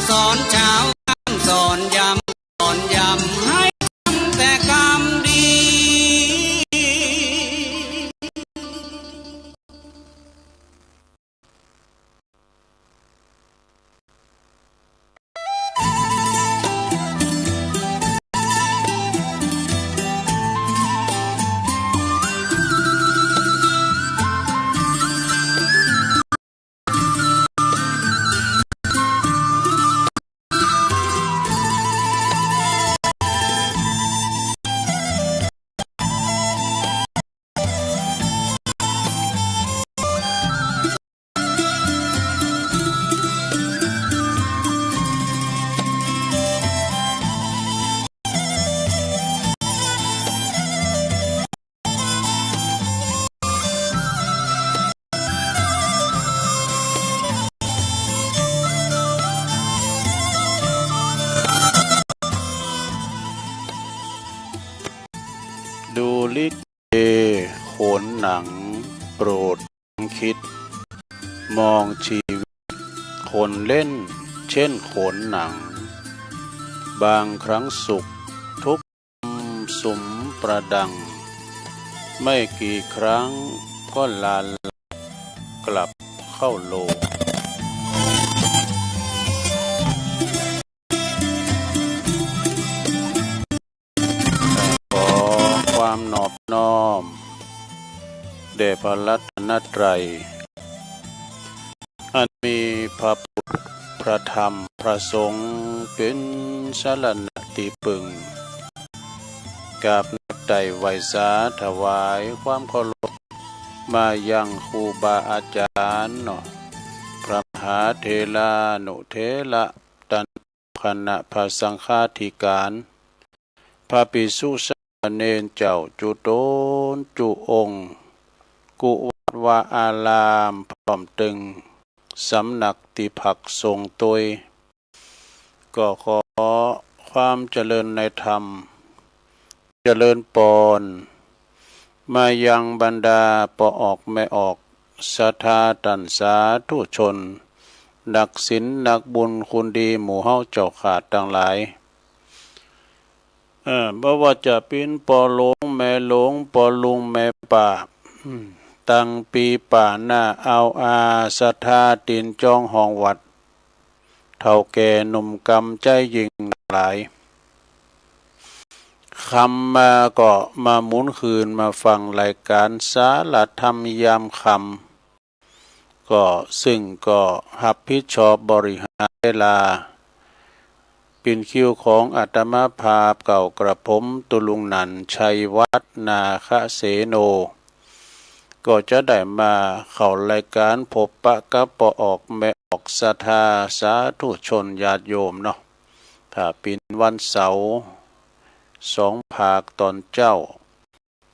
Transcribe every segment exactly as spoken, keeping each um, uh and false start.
สอนเช้าค่ำสอนยามสอนยามให้ทำแต่กรรมดี ดูลิเกโขนหนัง โปรดคิด มองชีวิตคนเล่นเช่นโขนหนัง บางครั้งสุขทุกข์สุมประดัง ไม่กี่ครั้งก็ลาลับกลับเข้าโลง ขอความนอบน้อมแด่พระรัตนตรัย อันมีพระพุทธ พระธรรม พระสงฆ์ เป็นสรณะที่พึ่ง กราบนับไต่ไหว้สาถวายความเคารพ มายังครูบาอาจารย์เนาะ พระมหาเถรานุเถระ ตัน คณะพระสังฆาธิการ พระภิกษุสามเณรเจ้าจุ๊ตนจุ๊องค์ กู้วัดวาอาราม พร้อมตึงสำนักตี้พักสงฆ์ตวย ก็ขอความเจริญในธรรม เจริญปอน มายังบรรดาป้อออกแม่ออก ศรัทธาต้านสาธุชน นักศีลนักบุญคุณดีหมู่เฮาเจ้าข้าตังหลาย เอ่อ บ่ว่าจะเป๋นป้อหลวงแม่หลวง ป้อลุงแม่ป้า อืม ตังปีป้าน้าอาวอา ศรัทธาตี๋นจองห้องวัด เฒ่าแก่หนุ่มกำใจ๊ญิ่งตังหลาย ค่ำมาก็มาหมุนคืนมาฟังรายการสารธรรมยามค่ำ ก็ซึ่งก็ฮับผิดชอบบริหารเวลา เป๋นคิวของอาตมาภาพเก่ากระผม ตุ๊ลุงหนั่น ชัยวัฒน์ นาคเสโน ก็จะได้มาเข้ารายการพบปะกับป้อออกแม่ออกศรัทธาสาธุชนญาติโยมเนาะ ถ้าเป๋นวันเสาร์ สองภาคตอนเจ๊า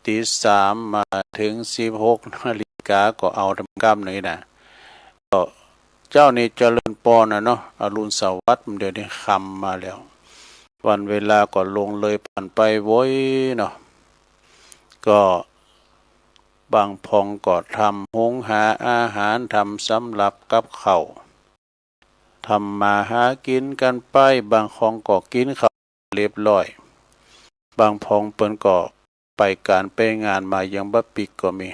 ตีสามมาเถิงสิบหกนาฬิกา ก็เอาทำกำนี้นะ ก็เจ๊านี้เจริญปอนนะเนาะ อรุณสวัสดิ์ เดี๋ยวนี้ค่ำมาแล้ว วันเวลาก็ล่วงเลยผ่านไปโว้ยเนาะ ก็บางพ่องก็ทำหุงหาอาหาร ทำสำรับกับข้าว ทำมาหากิ๋นกั๋นไป บางพ่องก็กิ๋นข้าวเรียบร้อย บางพ่องเปิ้นก็ไปก๋านไปงานมายังบ่ปิกก็มี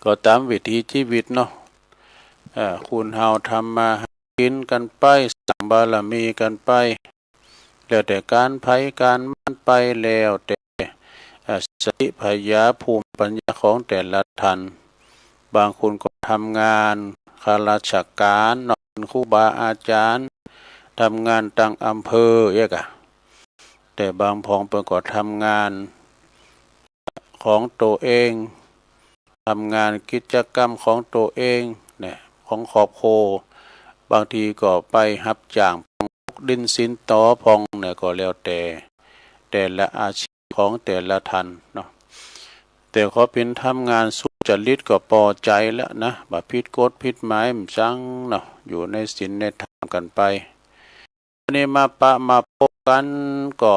ก็ต๋ามวิถีชีวิตเนาะ เอ่อ คนเฮาทำมาหากิ๋นกั๋นไป สร้างบารมีกั๋นไป แล้วแต่ก๋านไผก๋านมันไป แล้วแต่ เอ่อ สติปัญญา ภูมิปัญญาของแต่ละท่าน บางคนก็ทำงานข้าราชการเนาะ เป๋นครูบาอาจารย์ ทำงานตางอำเภอเอี้ยกะ แต่บางพ่องเปิ้นก็ทำงานของตัวเอง ทำงานกิจกรรมของตัวเองเนี่ย ของครอบครัว บางทีก็ไปฮับจ้างพ่อง ดินสินตอพ่องเนี่ย ก็แล้วแต่ แต่ละอาชีพของแต่ละท่านเนาะ แต่ขอเป๋นทำงานสุจริตก็ปอใจแล้วนะ บ่ผิดกฎผิดหมายมันจังเนาะ อยู่ในศีลในธรรมกั๋นไป วันนี้มาปะมาพบกั๋นก็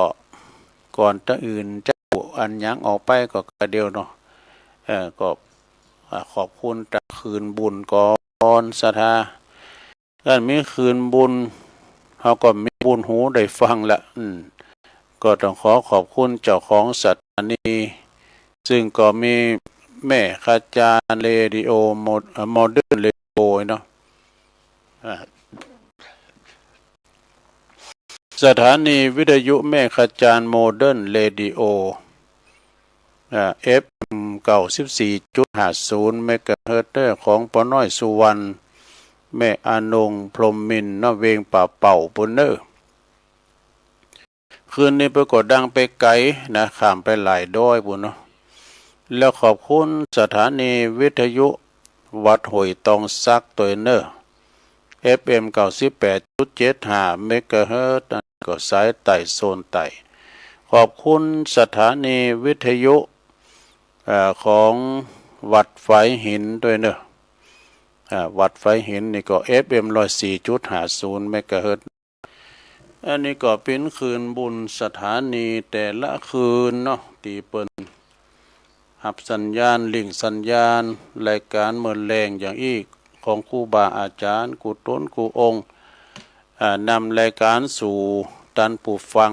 ก่อนจะอื่นจะอันหยังออกไปก็กะเดียวเนาะ เอ่อ ก็ อ่า ขอบคุณตางคืนบุญก่อนศรัทธา การมีคืนบุญ เฮาก็มีบุญหูได้ฟังละ อืม ก็ต้องขอขอบคุณเจ้าของสถานี ซึ่งก็มีแม่ขจารเรดิโอโม- เอ่อ โมเดิร์นเรดิโอเนาะ อ่า สถานีวิทยุแม่ขจารโมเดิร์นเรดิโอ อ่า เอฟเอ็ม เก้าสิบสี่จุดห้าศูนย์ เมกะเฮิรตซ์เนอ ของป้อน้อยสุวรรณ แม่อานง พรหมมินทร์ เนาะ เวงป่าเป้าปู้นเนอ คืนนี้เปิ้นก็ดังไปไกลนะ ข้ามไปหลายดอยปู้นเนาะ แล้วขอบคุณสถานีวิทยุวัดห้วยตองสักตวยเนอ เอฟเอ็ม เก้าสิบแปดจุดเจ็ดห้า เมกะเฮิรตซ์ อันนี้ก็สายใต้โซนใต้ ขอบคุณสถานีวิทยุ เอ่อ ของวัดฝายหินด้วยเนอ อ่า วัดฝายหินนี่ก็ เอฟเอ็ม ร้อยสี่จุดห้าศูนย์ เมกะเฮิรตซ์ อันนี้ก็เป๋นคืนบุญสถานีแต่ละคืนเนาะ ตี้เปิ้นฮับสัญญาณ ลิงก์สัญญาณ รายการเมินแลงอย่างอี้ ของครูบาอาจารย์ กู้ตนกู้องค์ อ่า นำรายการสู่ต้านผู้ฟัง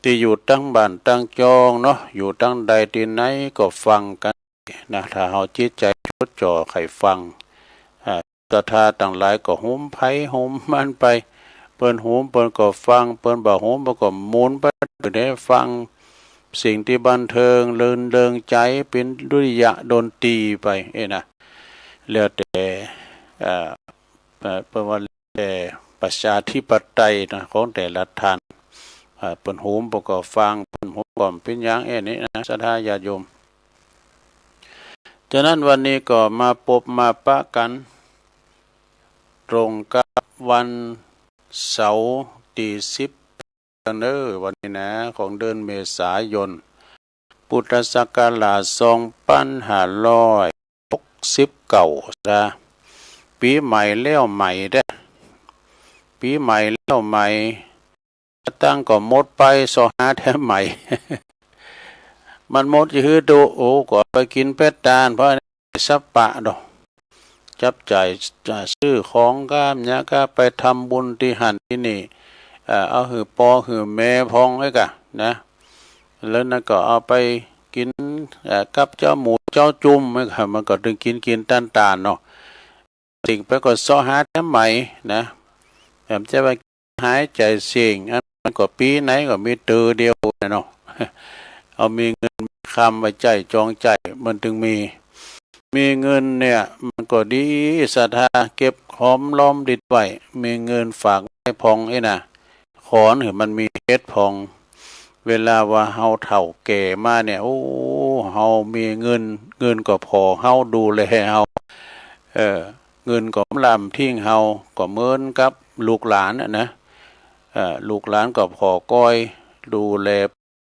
ตี้อยู่ตังบ้านตังจองเนาะ อยู่ตังใดตี้ไหนก็ฟังกั๋นนะ ถ้าเฮาจิตใจ๋จดจ่อใค่ฟัง อ่า ศรัทธาตังหลายก็โฮมไผโฮมมันไป เปิ้นโฮมเปิ้นก็ฟัง เปิ้นบ่โฮมเปิ้นก็หมุนไป เปิ้นได้ฟังสิ่งตี้บันเทิงรื่นเริงใจ๋ เป๋นดุริยะดนตรีไป เอ้ยนะ แล้วแต่ เอ่อ เอ่อ เปิ้นว่าแต่ประชาธิปไตยนะ ของแต่ละท่าน อ่า เปิ้นโฮมเปิ้นก็ฟัง เปิ้นโฮมก็บ่เป๋นหยัง เอ้ยนี่นะ ศรัทธาญาติโยม ฉะนั้นวันนี้ก็มาปบมาปะกั๋น ตรงกับวันเสาร์ตี้สิบ เนอ วันนี้นะ ของเดือนเมษายน พุทธศักราชสองปันห้าร้อยหกสิบเก้า ซะ ปี๋ใหม่แล้วใหม่เด้อ ปี๋ใหม่แล้วใหม่ สตางค์ก็หมดไป เซาะหาแถมใหม่ มันหมดจะหื้อตุ โอ้ ก็เอาไปกิ๋นแป๊ดตาน เพราะสัปปะดอก จับจ่าย อ่า ซื้อของก้า เมียก็ไปทำบุญตี้หั้นตี้นี่ เอ่อ เอาหื้อปอหื้อแม่พ่องไว้ก่ะนะ แล้วนั้นก็เอาไปกิ๋น เอ่อ กับเจ้าหมูเจ้าจุ่มไว้ก่ะ มันก็ตึงกิ๋นกิ๋นตันๆ เนาะ สิ่งไปก็เซาะหาแถมใหม่นะ แถมจะไปหายใจ๋เสี้ยง อันนั้นก็ปี๋ไหนก็มีเตื้อเดียวนะเนาะ เอามีเงินมีคำไว้ใจ๊จองใจ๊ มันตึงมี มีเงินเนี่ย มันก็ดี ศรัทธา เก็บหอมรอมริบไว้ มีเงินฝากไว้พ่อง เอ้ยนะ ขอหื้อมันมีเหตุพ่อง เวลาว่าเฮาเฒ่าแก่มาเนี่ย โอ้ เฮามีเงิน เงินก็ผ่อเฮา ดูแลเฮา เออ เงินก็บ่ลำทิ้งเฮา ก็เหมือนกับลูกหลานน่ะนะ เอ่อ ลูกหลานก็ผ่อคอยดูแล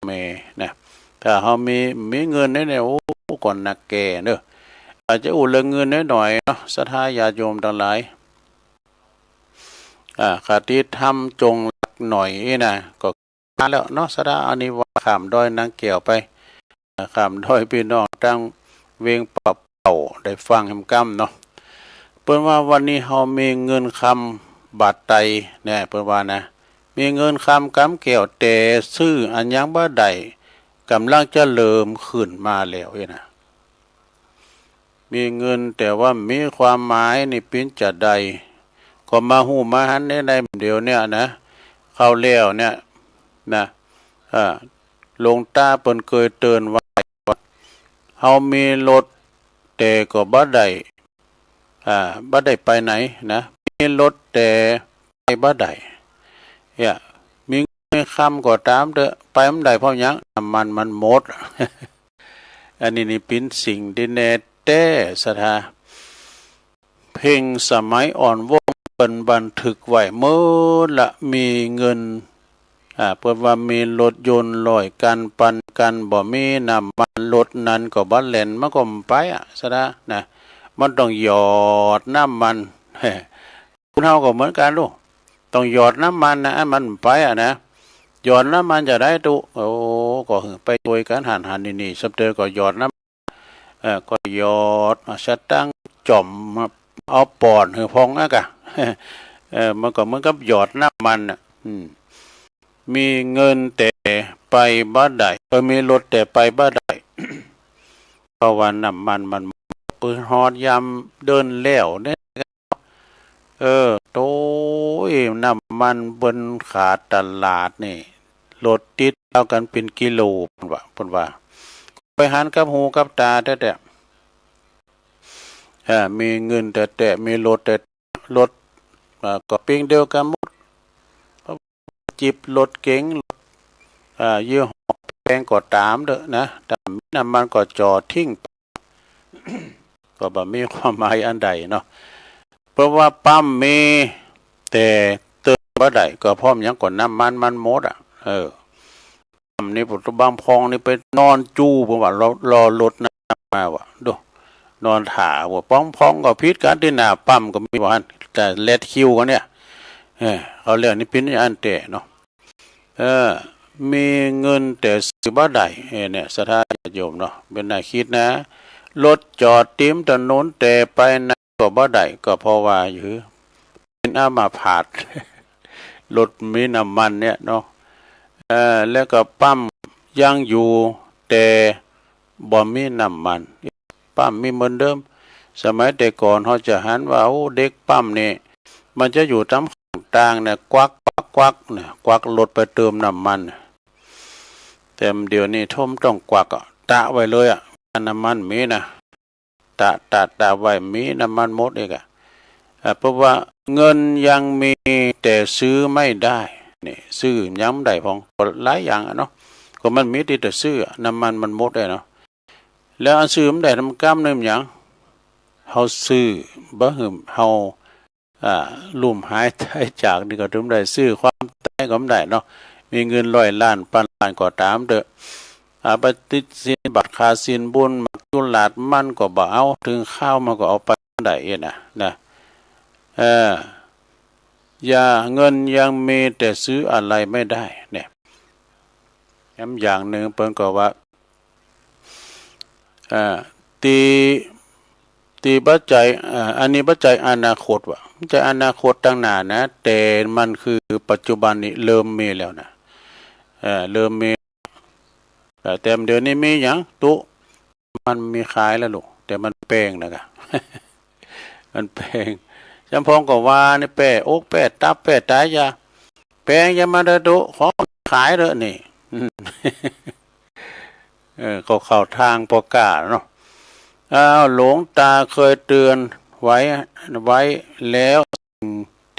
แม่นะ ถ้าเฮามี มีเงินเนี่ย โอ้ ก็หนักแก่เนอะ อาจจะอู้เรื่องเงินน้อยๆ เนาะ ศรัทธาญาติโยมตังหลาย อ่า คติธรรมจงรักหน่อยนี่นะ ก็ มาแล้วเนาะ ศรัทธา อันนี้ว่าข้ามดอยนางแก้วไป อ่า ข้ามดอยพี่น้องตังเวียงป่าเป้าได้ฟังแหมกำเนาะ เปิ้นว่าวันนี้เฮามีเงินคำบาทใตแน่ เปิ้นว่านะ มีเงินคำกำแก้ว แต่ซื้ออันหยังบ่ได้ ก่ำลังจะเริ่มขึ้นมาแล้วเอ้ยนะ มีเงินแต่ว่ามีความหมายนี่เป๋นจาใด ก็มาฮู้มาหันได้ในเดี๋ยวเนี้ยนะ คราวแล้วเนี่ยนะ อ่า หลวงต๋าเปิ้นเกยเตือนไว้ว่า เฮามีรถแต่ก็บ่ได้ อ่า บ่ได้ไปไหนนะ มีรถแต่ไปบ่ได้ เนี่ย มีเงินมีคำก็ต๋ามเต๊อะ ไปบ่ได้เพราะหยัง น้ำมันมันหมด อันนี้นี่เป๋นสิ่งตี้แน่แต๊ ศรัทธา เพลงสมัยอ่อนวงเปิ้นบันทึกไว้หมดละ มีเงิน อ่า เปิ้นว่ามีรถยนต์ร้อยคันพันคัน บ่มีน้ำมันรถนั้นก็บ่แล่น มันก็บ่ไปอะ ศรัทธา นะ มันต้องหยอดน้ำมัน คนเฮาก็เหมือนกั๋นลูก ต้องหยอดน้ำมันนะ อันมันบ่ไปอะนะ หยอดน้ำมันจาใดตุ๊ โอ้ ก็หื้อไปช่วยกั๋นหันหันนี่นี่ สัปเตอร์ก็หยอดน้ำ เอ่อ ก็หยอด เอาสตางค์จ่อม เอาป้อนหื้อพ่องอะกะ เออ มันก็เหมือนกับหยอดน้ำมันน่ะ อืม มีเงินแต่ไปบ่ได้ เออ มีรถแต่ไปบ่ได้ เพราะว่าน้ำมันมัน ปืนฮอดยามเดินแล้วเนี่ย เออ โต้ย น้ำมันเปิ้นขาดตลาดนี่ รถติดเอากันเป็นกิโล เปิ้นว่า เปิ้นว่า ไปหันกับหูกับตาแต๊ๆ เออ มีเงินแต๊ๆ มีรถแต๊ๆ รถ เอ่อ ก็ปิ้งเดียวกันหมด จิบรถเก๋ง รถ เอ่อ ยี่ห้อแพงก็ตามเถอะนะ ถ้ามีน้ำมันก็จ่อทิ้ง ก็บ่มีความหมายอันใดเนาะ เพราะว่าปั๊มมี แต่เติมบ่ได้ ก็เพราะหยัง ก็น้ำมันมันหมดอ่ะ เออ ปั๊มนี่ บางพ่องนี่ไปนอนจู้ เปิ้นว่ารอ รอรถน้ำมาว่ะ ดู นอนถ่าว่ะ บางพ่องก็ผิดกัน ตี้หน้าปั๊มก็มีว่าหั่น แต่แลดคิวกันเนี่ย เออ เขาเรียกนี่เป็นอันแต่เนาะ เออ มีเงินแต่ซื้อบ่ได้ เออ เนี่ย ศรัทธาญาติโยมเนาะ เป็นน่าคิดนะ รถจอดติมถนนแต่ไปไหนก็บ่ได้ ก็เพราะว่าอยู่ เป็นอามาพาต รถมีน้ำมันเนี่ยเนาะ เอ่อ แล้วก็ปั๊มยังอยู่ แต่บ่มีน้ำมัน ปั๊มมีเหมือนเดิม สมัยแต่ก่อนเฮาจะหันว่า โอ้ เด็กปั๊มนี่ มันจะอยู่ตามข้างตางเนี่ย กวัก กวัก กวักเนี่ย กวักรถไปเติมน้ำมัน แต่เดี๋ยวนี้ทมต้องกวักอะ ตะไว้เลยอะ น้ำมันมีนะ ตะ ตะ ตะไว้ มีน้ำมันหมดอีกอะ อ่ะ เพราะว่าเงินยังมีแต่ซื้อไม่ได้ นี่ ซื้อยังบ่ได้พ่อง ก็หลายอย่างอะเนาะ ก็มันมีตี้แต่ซื้ออะ น้ำมันมันหมดเลยเนาะ แล้วอันซื้อบ่ได้นำกำหนึ่งหยัง เฮาซื้อบ่หื้อเฮา อ่า ลุ่มหายตายจากนี่ก็ถึงได้ ซื้อความตายก็บ่ได้เนาะ มีเงินร้อยล้าน พันล้านก็ตามเถอะ อ่า ไปติดศีลบัตร ค่าศีลบุญ หมากจุลาดมันก็บ่เอา ถึงคราวมันก็เอาไปบ่ได้เองนะ นะ เออ อย่า เงินยังมีแต่ซื้ออะไรไม่ได้ เนี่ย แถมอย่างหนึ่งเปิ้นก็ว่า อ่า ตี้ ตี้บ่ใจ้ อ่า อันนี้บ่ใจ้อนาคตว่ะ บ่ใจ้อนาคตตังหน้านะ แต่มันคือปัจจุบันนี้เริ่มมีแล้วนะ เออ เริ่มมี เออ แต่เดี๋ยวนี้มีหยังตุ๊ มันมีขายแล้วลูก แต่มันแพงนะกะ มันแพง จำพ่องก็ว่านี่แป้อกแป้ตับแป้ไตยา แพงอย่ามาเด้อตุ๊ ของขายเด้อนี่ อืม เออ ก็เข้าทางปอก้าเนาะ อ้าว หลวงตาเคยเตือนไว้ ไว้แล้ว สิ่ง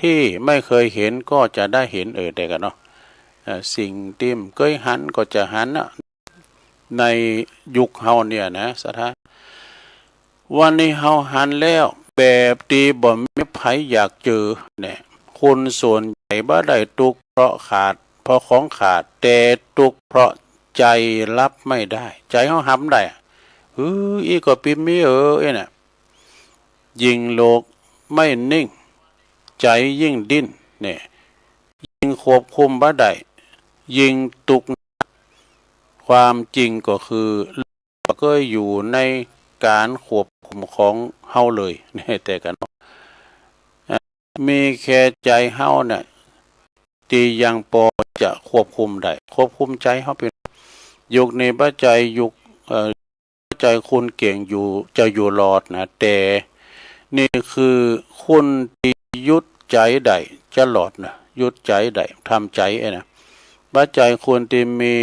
ที่ไม่เคยเห็นก็จะได้เห็น เออ แต่กันเนาะ เอ่อ สิ่งตี้บ่เกยหันก็จะหันนะ ในยุคเฮาเนี่ยนะ ศรัทธา วันนี้เฮาหันแล้ว แบบตี้บ่มีไผอยากเจอเนี่ย คนส่วนใหญ่บ่ได้ตุ๊กข์เพราะขาด เพราะของขาด แต่ตุ๊กข์เพราะใจรับไม่ได้ ใจเฮารับบ่ได้อะ เฮ้ย อีกก็ปิมมีเออ เอ้ยน่ะ ยิ่งโลกไม่นิ่ง ใจยิ่งดิ้น เนี่ย ยิ่งควบคุมบ่ได้ ยิ่งตุ๊กข์ ความจริงก็คือ บ่เกยอยู่ในการควบคุมของเฮาเลย เนี่ย แต่กันเนาะ เอ่อ มีแค่ใจเฮาเนี่ย ตี้ยังปอจะควบคุมได้ ควบคุมใจเฮาเป็น ยุคนี้บ่ใจ้ยุค เอ่อ บ่ใจ้คนเก่งอยู่ จะอยู่รอดนะ แต่นี่คือคนตี้หยุดใจได้จะรอดนะ หยุดใจได้ ทำใจไอ้นะ บ่ใจ้คนตี้มี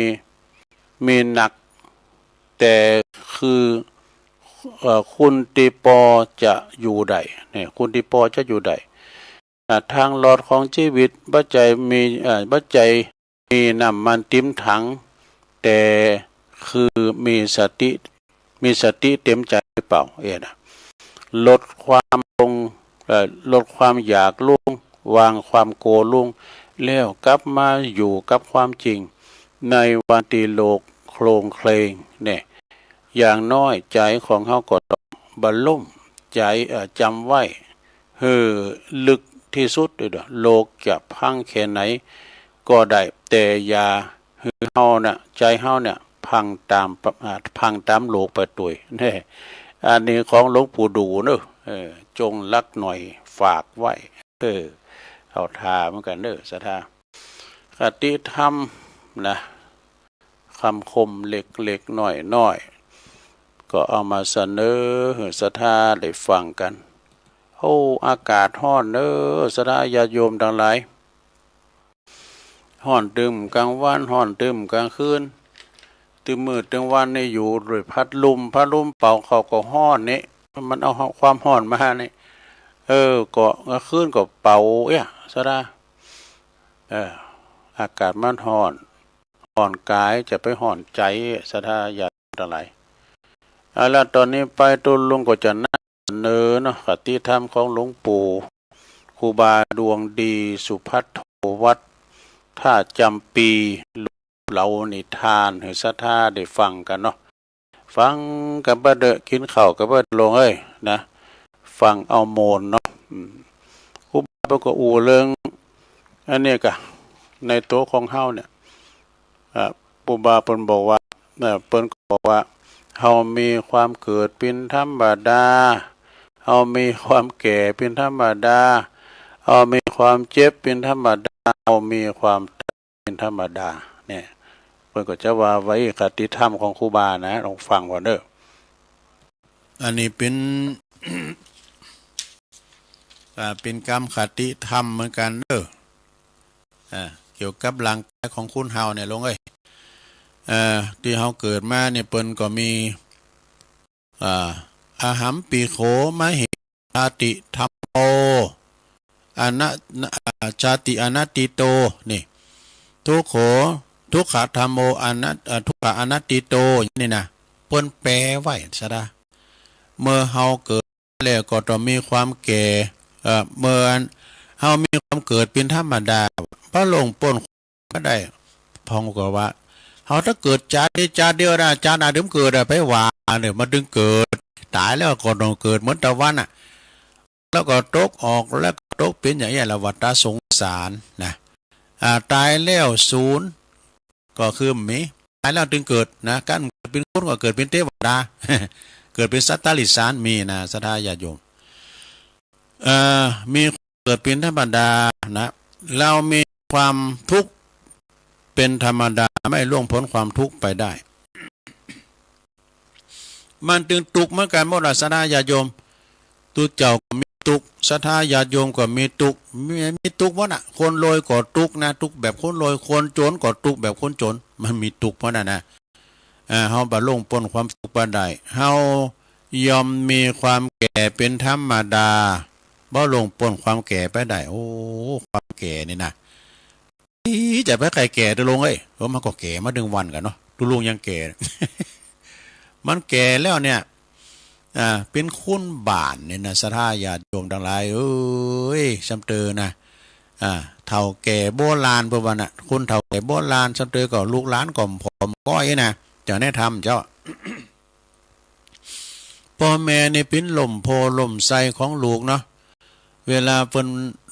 มีหนัก แต่คือ เอ่อ คนตี้ปอจะอยู่ได้ เนี่ย คนตี้ปอจะอยู่ได้ อ่า ทางรอดของชีวิต บ่ใจ้มี เอ่อ บ่ใจ้มีน้ำมันเต็มถัง แต่คือมีสติ มีสติเต็มใจหรือเปล่า เอ้ยนะ ลดความลง เอ่อ ลดความอยากลง วางความโกรธลง แล้วกลับมาอยู่กับความจริง ในวันตี้โลกโคลงเคลง เนี่ย อย่างน้อยใจของเฮาก็ต้องบ่ล่ม ใจ เอ่อ จำไว้ หื้อลึกที่สุดเด้อ โลกจะพังแค่ไหนก็ได้ แต่อย่าหื้อเฮาน่ะ ใจเฮาเนี่ย พังตาม อ่า พังตามโลกไปตวย เนี่ย อันนี้ของหลวงปู่ดู่เนอะ เออ จงรักหน่อย ฝากไว้ เออ เข้าท่าเหมือนกันเด้อศรัทธา คติธรรมนะ คำคมเล็กๆ น้อยๆ ก็เอามาเสนอให้ศรัทธาได้ฟังกัน โอ้ อากาศร้อนเด้อศรัทธาญาติโยมทั้งหลาย ร้อนตึมกลางวัน ร้อนตึมกลางคืน ตึมมื้อตึมวันนี่อยู่ด้วยพัดลม พัดลมเป่าเข้าก็ร้อนนี่ มันเอาความร้อนมานี่ เออ ก็กลางคืนก็เป่าเอี้ยศรัทธา เออ อากาศมันร้อน ร้อนกายจะไปร้อนใจ ศรัทธาญาติทั้งหลาย เอาละ ตอนนี้ไปตุลุงก็จะนำเสนอเนาะ คติธรรมของหลวงปู่ ครูบาดวงดี สุภัทโท วัดท่าจำปี เล่านิทานให้ศรัทธาได้ฟังกันเนาะ ฟังกันไปเด้อ กินข้าวกันไปเด้อลุงเอ้ยนะ ฟังเอาโมนเนาะ อืม ครูบาเปิ้นก็อู้เรื่อง อันนี้กะ ในตัวของเฮาเนี่ย อ่า ครูบาเปิ้นบอกว่า เอ่อ เปิ้นก็บอกว่า เฮามีความเกิดเป็นธรรมดา เฮามีความแก่เป็นธรรมดา เฮามีความเจ็บเป็นธรรมดา เฮามีความตายเป็นธรรมดา เนี่ย เปิ้นก็จะว่าไว้คติธรรมของครูบานะ ลองฟังก่อนเด้อ อันนี้เป็น อ่า เป็นกำคติธรรมเหมือนกันเด้อ อ่า เกี่ยวกับร่างกายของคนเฮาเนี่ยลุงเอ้ย เอ่อ ที่เฮาเกิดมาเนี่ยเปิ้นก็มี อ่า อะหัมปิโข มะเห ชาติธัมโม อนะ อ่า ชาติอนัตถิโต นี่ ทุกโข ทุกขะธัมโม อนัต อ่า ทุกขะอนัตถิโต อย่างนี้นะ เปิ้นแปลไว้ศรัทธา เมื่อเฮาเกิดแล้วก็ต้องมีความแก่ เอ่อ เมื่อเฮามีความเกิดเป็นธรรมดา บ่ล่วงป๊นบ่ได้ พองก็ว่า เฮาถ้าเกิดจาตินี้จาติเดียวนะ จาติหน้าเดิมเกิดอะ ไปว่าเนี่ย มันถึงเกิด ตายแล้วก็ต้องเกิดเหมือนตะวันอะ แล้วก็ตกออก แล้วก็ตกเป็นอย่างเงี้ยแหละ วัฏสงสารนะ อ่า ตายแล้วสูญ ก็คือมี ตายแล้วจึงเกิดนะ การเกิดเป็นคนก็เกิดเป็นเทวดา เกิดเป็นสัตว์ติดสารมีนะ ศรัทธาญาติโยม เอ่อ มีเกิดเป็นธรรมดานะ เรามีความทุกข์เป็นธรรมดา ไม่ล่วงพ้นความทุกข์ไปได้ มันจึงทุกข์เหมือนกันหมดล่ะ ศรัทธาญาติโยม ตุ๊เจ้าก็มีตุ๊กข์ ศรัทธาญาติโยมก็มีตุ๊กข์ มี มีตุ๊กข์หมดน่ะ คนรวยก็ตุ๊กข์นะ ตุ๊กข์แบบคนรวย คนจนก็ตุ๊กข์แบบคนจน มันมีตุ๊กข์หมดน่ะนะ อ่า เฮาบ่ล่วงป๊นความตุ๊กข์ไปได้ เฮาย่อมมีความแก่เป็นธรรมดา บ่ล่วงป๊นความแก่ไปได้ โอ้ ความแก่นี่นะ อี๋ จะไปใครแก่ตัวลงเอ้ย เออ มันก็แก่มาถึงวันกันเนาะ ตัวลงยังแก่ มันแก่แล้วเนี่ย อ่า เป็นคนบ้านเนี่ยนะ ศรัทธาญาติโยมทั้งหลายเอ้ย ซ้ำเติมนะ อ่า เฒ่าแก่โบราณเปิ้นว่าน่ะ คนเฒ่าแก่โบราณ ซ้ำเติมก็ลูกหลานก็ผอมก้อยนะ เจ้าแนะธรรมเจ้า พ่อแม่นี่เป็นล่มโพธิ์ล่มไทรของลูกเนาะ เวลาเปิ้น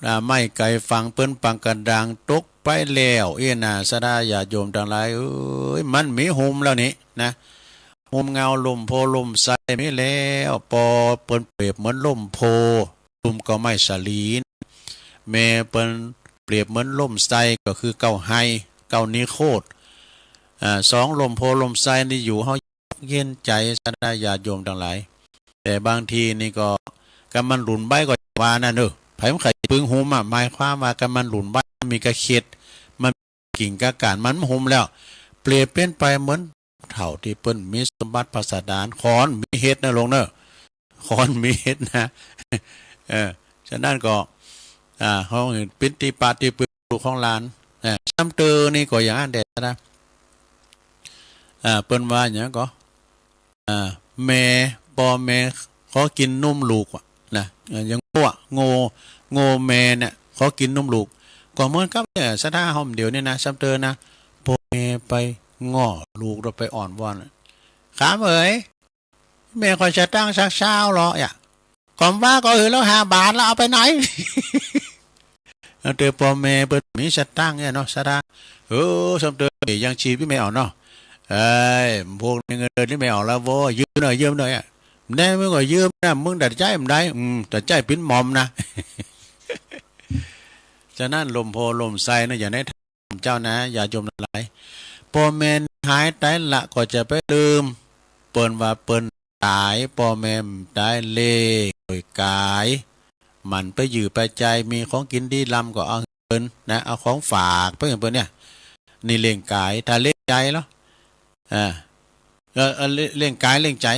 อ่า ไม้ไก่ฝังเปิ้นปังกระดางตกไปแล้ว เอ้ยนะ ศรัทธาญาติโยมทั้งหลายเอ้ย มันมีโฮมแล้วนี่นะ โฮมเงาล่มโพธิ์ล่มไทรมีแล้ว ปอเปิ้นเปรียบเหมือนล่มโพธิ์ ลุ่มก็ไม้สาลี แม่เปิ้นเปรียบเหมือนล่มไทรก็คือเก๊าไฮ เก๊านิโคธ อ่า สองล่มโพธิ์ล่มไทรนี่อยู่เฮา เย็นใจ ศรัทธาญาติโยมทั้งหลาย แต่บางทีนี่ก็ กำมันหลุนใบก็ว่านั่นเนอะ ไผมันใครปึงโฮมอะ หมายความว่ากำมันหลุนใบมันมีกะเข็ด มันกิ่งกะก้านมันโฮมแล้ว เปรียบเป็นไปเหมือนเฒ่าที่เปิ้นมีสมบัติพัสดาร ขอนมีเห็ดนะลงเนอะ ขอนมีเห็ดนะ เออ ฉะนั้นก็ อ่า เฮาเห็นเป็นตี้ปะตี้ปึงลูกของหลาน อ่า ซ้ำเติมนี่ก็อย่างนั้นแหละนะ อ่า เปิ้นว่าหยังก็ อ่า แม่ ปอแม่ขอกินนมลูกว่ะนะ เอ่อ อย่างงัว โง่ โง่แม่เนี่ยขอกินนมลูก ก็เหมือนกับเนี่ย ศรัทธาเฮาเดี๋ยวนี้นะ ซ้ำเติมนะ ปอแม่ไปง้อลูก แล้วไปอ้อนวอน ขามเอ๋ย แม่ข้อยสตางค์สักซาวเหรอ อย่า ก็ว่าก็หื้อลาวห้าบาท ลาวเอาไปไหน เอาแต่ปอแม่เปิ้นมีสตางค์เนี่ยเนาะ ศรัทธา เออ ซ้ำเติมยังชีพที่ไม่เอาเนาะ เอ้ย พวกนี้เงินเดือนที่ไม่เอาแล้วโว้ย ยืมหน่อย ยืมหน่อยอะ ได้มึงก็ยืมนะ มึงตัดใจมันได้ อืม ตัดใจปิ้นหมอมนะ ฉะนั้นลมโพลมไส้นะ อย่าได้ถามเจ้านะ อย่าจมละลาย พ่อแม่หายตายละก็จะไปลืม เปิ้นว่าเปิ้นตาย พ่อแม่ตาย เลี้ยงโดยกาย มันไปอยู่ไปใจ มีของกินดีล้ำก็เอาให้เปิ้นนะ เอาของฝากไปให้เปิ้นเนี่ย นี่เลี้ยงกาย ถ้าเลี้ยงใจเหรอ อ่า เออ เออ เลี้ยง เลี้ยงกายเลี้ยงใจ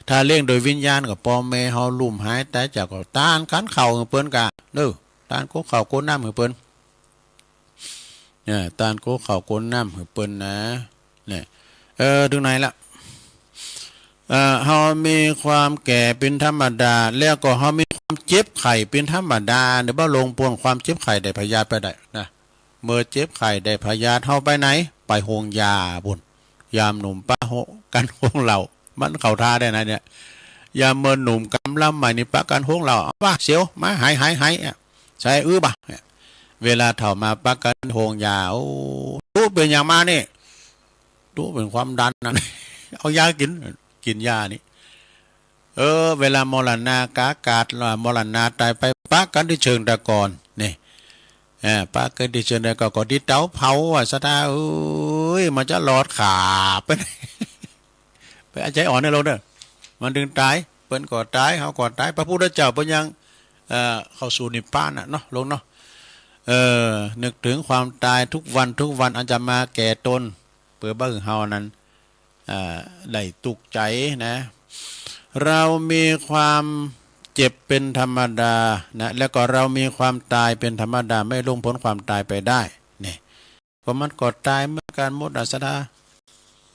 ถ้าเลี้ยงโดยวิญญาณก็ พ่อแม่เฮาลุ่มหายตายจากก็ตานขันข้าวให้เปิ้นกะ เด้อ ตานโกข้าวโกน้ำให้เปิ้น เออ ตานโกข้าวโกน้ำให้เปิ้นนะ เนี่ย เออ ถึงไหนละ เออ เฮามีความแก่เป็นธรรมดา แล้วก็เฮามีความเจ็บไข้เป็นธรรมดา เดี๋ยวบ่ลงปนความเจ็บไข้ได้พยาธิไปได้นะ เมื่อเจ็บไข้ได้พยาธิเฮาไปไหน ไปโฮงยาปุ้น ยามหนุ่มปะโฮ กันโฮงเหล้า มันเข้าท่าได้นะเนี่ย ยามเมินหนุ่มกำลำใหม่นี่ปะกันโฮงเหล้า เอาว่าเสียว มา หาย หาย หาย อ่ะ ใส่อื้อบ่ะ เนี่ย เวลาเฒ่ามาปะกันโฮงยา โอ้ ตุ๊เป็นอย่างมานี่ ตุ๊เป็นความดันนะ เอายากิน กินยานี่ เออ เวลามรณากากาศ มรณาตายไป ปะกันที่เชิงตะกอน นี่ เออ ปะกันที่เชิงตะกอน ก็ที่เตาเผาอ่ะ ศรัทธาเอ้ย มันจะหลอดขาไป ไปเอาใจอ่อนนะโลมเด้อ มันถึงตาย เปิ้นก็ตาย เฮาก็ตาย พระพุทธเจ้าเปิ้นยัง เอ่อ เข้าสู่นิพพานน่ะเนาะ โลมเนาะ เออ นึกถึงความตายทุกวันทุกวัน อาจจะมาแก่ตน เปื้อบ่หื้อเฮานั้น อ่า ได้ตุ๊กข์ใจนะ เรามีความเจ็บเป็นธรรมดานะ แล้วก็เรามีความตายเป็นธรรมดา ไม่ล่วงพ้นความตายไปได้ นี่ ก็มันก็ตายเหมือนกันหมดอะ ศรัทธา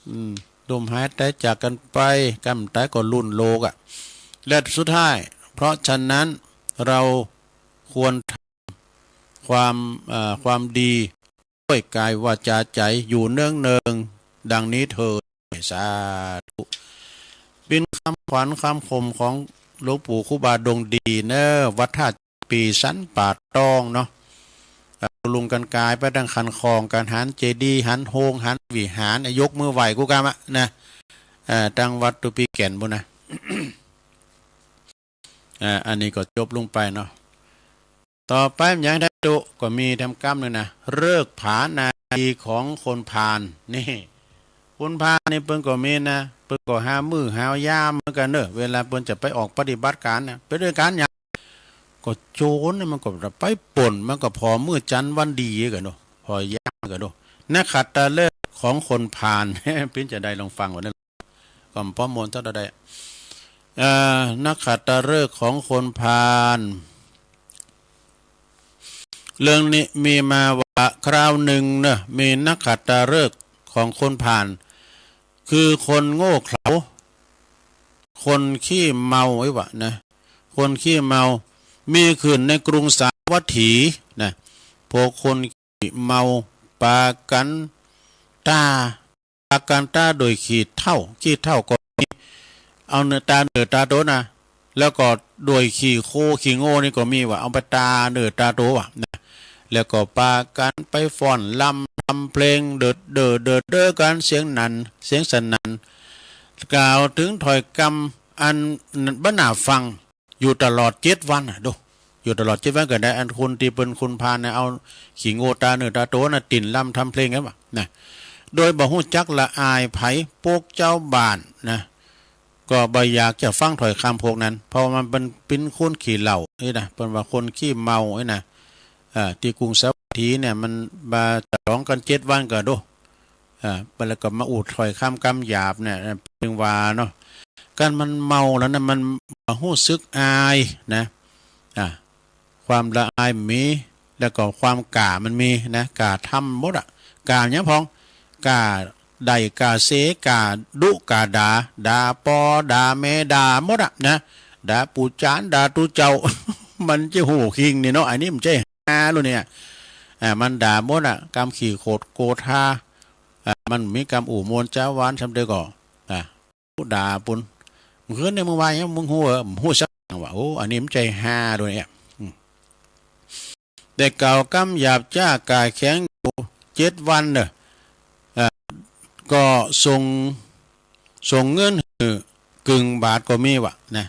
อืม ล้มหายตายจากกันไป กำตายก็ลุ่นโลกอะ และสุดท้าย เพราะฉะนั้นเราควรทำความ เอ่อ ความดีด้วยกายวาจาใจอยู่เนืองๆ ดังนี้เถิด สาธุ เป็นคำขวัญคำคมของหลวงปู่ครูบาดวงดีเนอะ วัดท่า ปีสันป่าตองเนาะ อ่า ลุงกันกายไปทางคันคลอง กันหันเจดีย์ หันโฮง หันวิหาร ยกมือไหว้กู้กำอะนะ อ่า ทางวัดตุปีแก่นปุ้นนะ อ่า อันนี้ก็จบลงไปเนาะ ต่อไปมันยังได้ตุ ก็มีแถมกำหนึ่งนะ ฤกษ์ผานารีของคนพาล นี่ คนพาลนี่เปิ้นก็มีนะ เปิ้นก็หามื้อหายามเหมือนกันเนอะ เวลาเปิ้นจะไปออกปฏิบัติการนะ ไปด้วยกันหยัง ก็โจรเนี่ยมันก็ไปปล้น มันก็ผ่อมื้อจันทร์วันดีกันเนาะ ผ่อยามกันเนาะ นักขัตฤกษ์ของคนพาล เปิ้นจะได้ลองฟังว่านั้น ก็พอมนต์เท่าใด เอ่อ นักขัตฤกษ์ของคนพาล เรื่องนี้มีมาว่าคราวหนึ่งเนอะ มีนักขัตฤกษ์ของคนพาล คือคนโง่เขลา คนขี้เมาไอ้วะนะ คนขี้เมา มีขึ้นในกรุงสาวัตถีนะ พวกคนขี้เมาปากันตา ปากันตาโดยขี้เถ้า ขี้เถ้าก็มี เอาเนื้อตาเนื้อตาโตนะ แล้วก็โดยขี้โคขี้โง่นี่ก็มีว่า เอาไปตาเนื้อตาโตว่ะนะ แล้วก็ปากันไปฟ้อนรำทำเพลงเดิดเดิดเดิดเด้อกัน เสียงนั่น เสียงสนั่น กล่าวถึงถ้อยคำอันบ่น่าฟัง อยู่ตลอดเจ็ดวันน่ะ ดู อยู่ตลอดเจ็ดวันก็ได้ อันคนที่เป็นคนพาลน่ะ เอาขี้โง่ตาเนื้อตาโตน่ะ ติ่นรำทำเพลงกันวะนะ โดยบ่ฮู้จักละอายไผ พวกเจ้าบ้านนะ ก็บ่อยากจะฟังถ้อยคำพวกนั้น เพราะว่ามันเป็น เป็นคนขี้เหล้านี่นะ เปิ้นว่าคนขี้เมานี่นะ อ่า ที่กรุงสาวัตถีเนี่ย มันมาฉลองกันเจ็ดวันก็ดู อ่า แล้วก็มาอู้ถ้อยคำกำหยาบเนี่ย เปิ้นว่าเนาะ การมันเมาแล้วนะ มันบ่ฮู้สึกอายนะ อ่า ความละอายมี แล้วก็ความกล้ามันมีนะ กล้าทำหมดอะ กล้าหยังพ่อง กล้าได่กล้าเส กล้าดุกล้าด่า ด่าปอด่าแม่ด่าหมดอะนะ ด่าปู่จารย์ด่าตุ๊เจ้า มันจะฮู้คิงนี่เนาะ อันนี้มันใช่ฮาลูกเนี่ย อ่า มันด่าหมดอะ กำขี้โขดโกธา อ่า มันมีกำอู้มวลจาหวานซำเดียวก็ อ่า ด่าปุ้น มื้อคืนนี่มึงว่าหยัง มึงฮู้เหรอ บ่ฮู้สักอย่างว่า โอ้ อันนี้มันใช่ฮาด้วยเนี่ย อืม ได้กล่าวกำหยาบจ้ากล้าแข็งอยู่เจ็ดวันเนอะ เอ่อ ก็ส่ง ส่งเงินหื้อกึ่งบาทก็มีวะนะ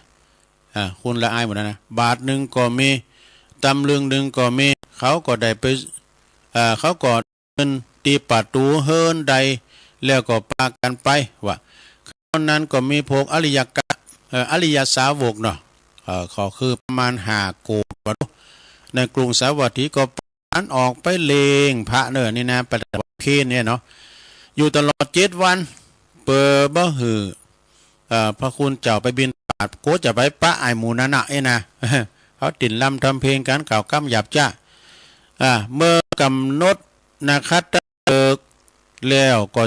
อ่า คนละอายหมดแล้วนะ บาทหนึ่งก็มี ตำลึงหนึ่งก็มี เขาก็ได้ไป เอ่อ เขาก็เดินตีประตูเฮือนใด แล้วก็ปากันไปว่า คราวนั้นก็มีพวกอริยกะ เอ่อ อริยสาวกเนาะ เอ่อ ก็คือประมาณห้าโกดว่าดู ในกรุงสาวัตถีก็ อันออกไปเลงพระเนอนี่นะ ประจำวันเพ็ญเนี่ยเนาะ อยู่ตลอดเจ็ดวัน เปิดบ่หื้อ เอ่อ พระคุณเจ้าไปบิณฑบาต โกจะไปปะไอ้หมู่นั้นน่ะเอ้ยนะ เขาติดลำทำเพลงกันกล่าวกำหยาบจ้า อ่า เมื่อกำหนดนักขัตฤกษ์แล้วก็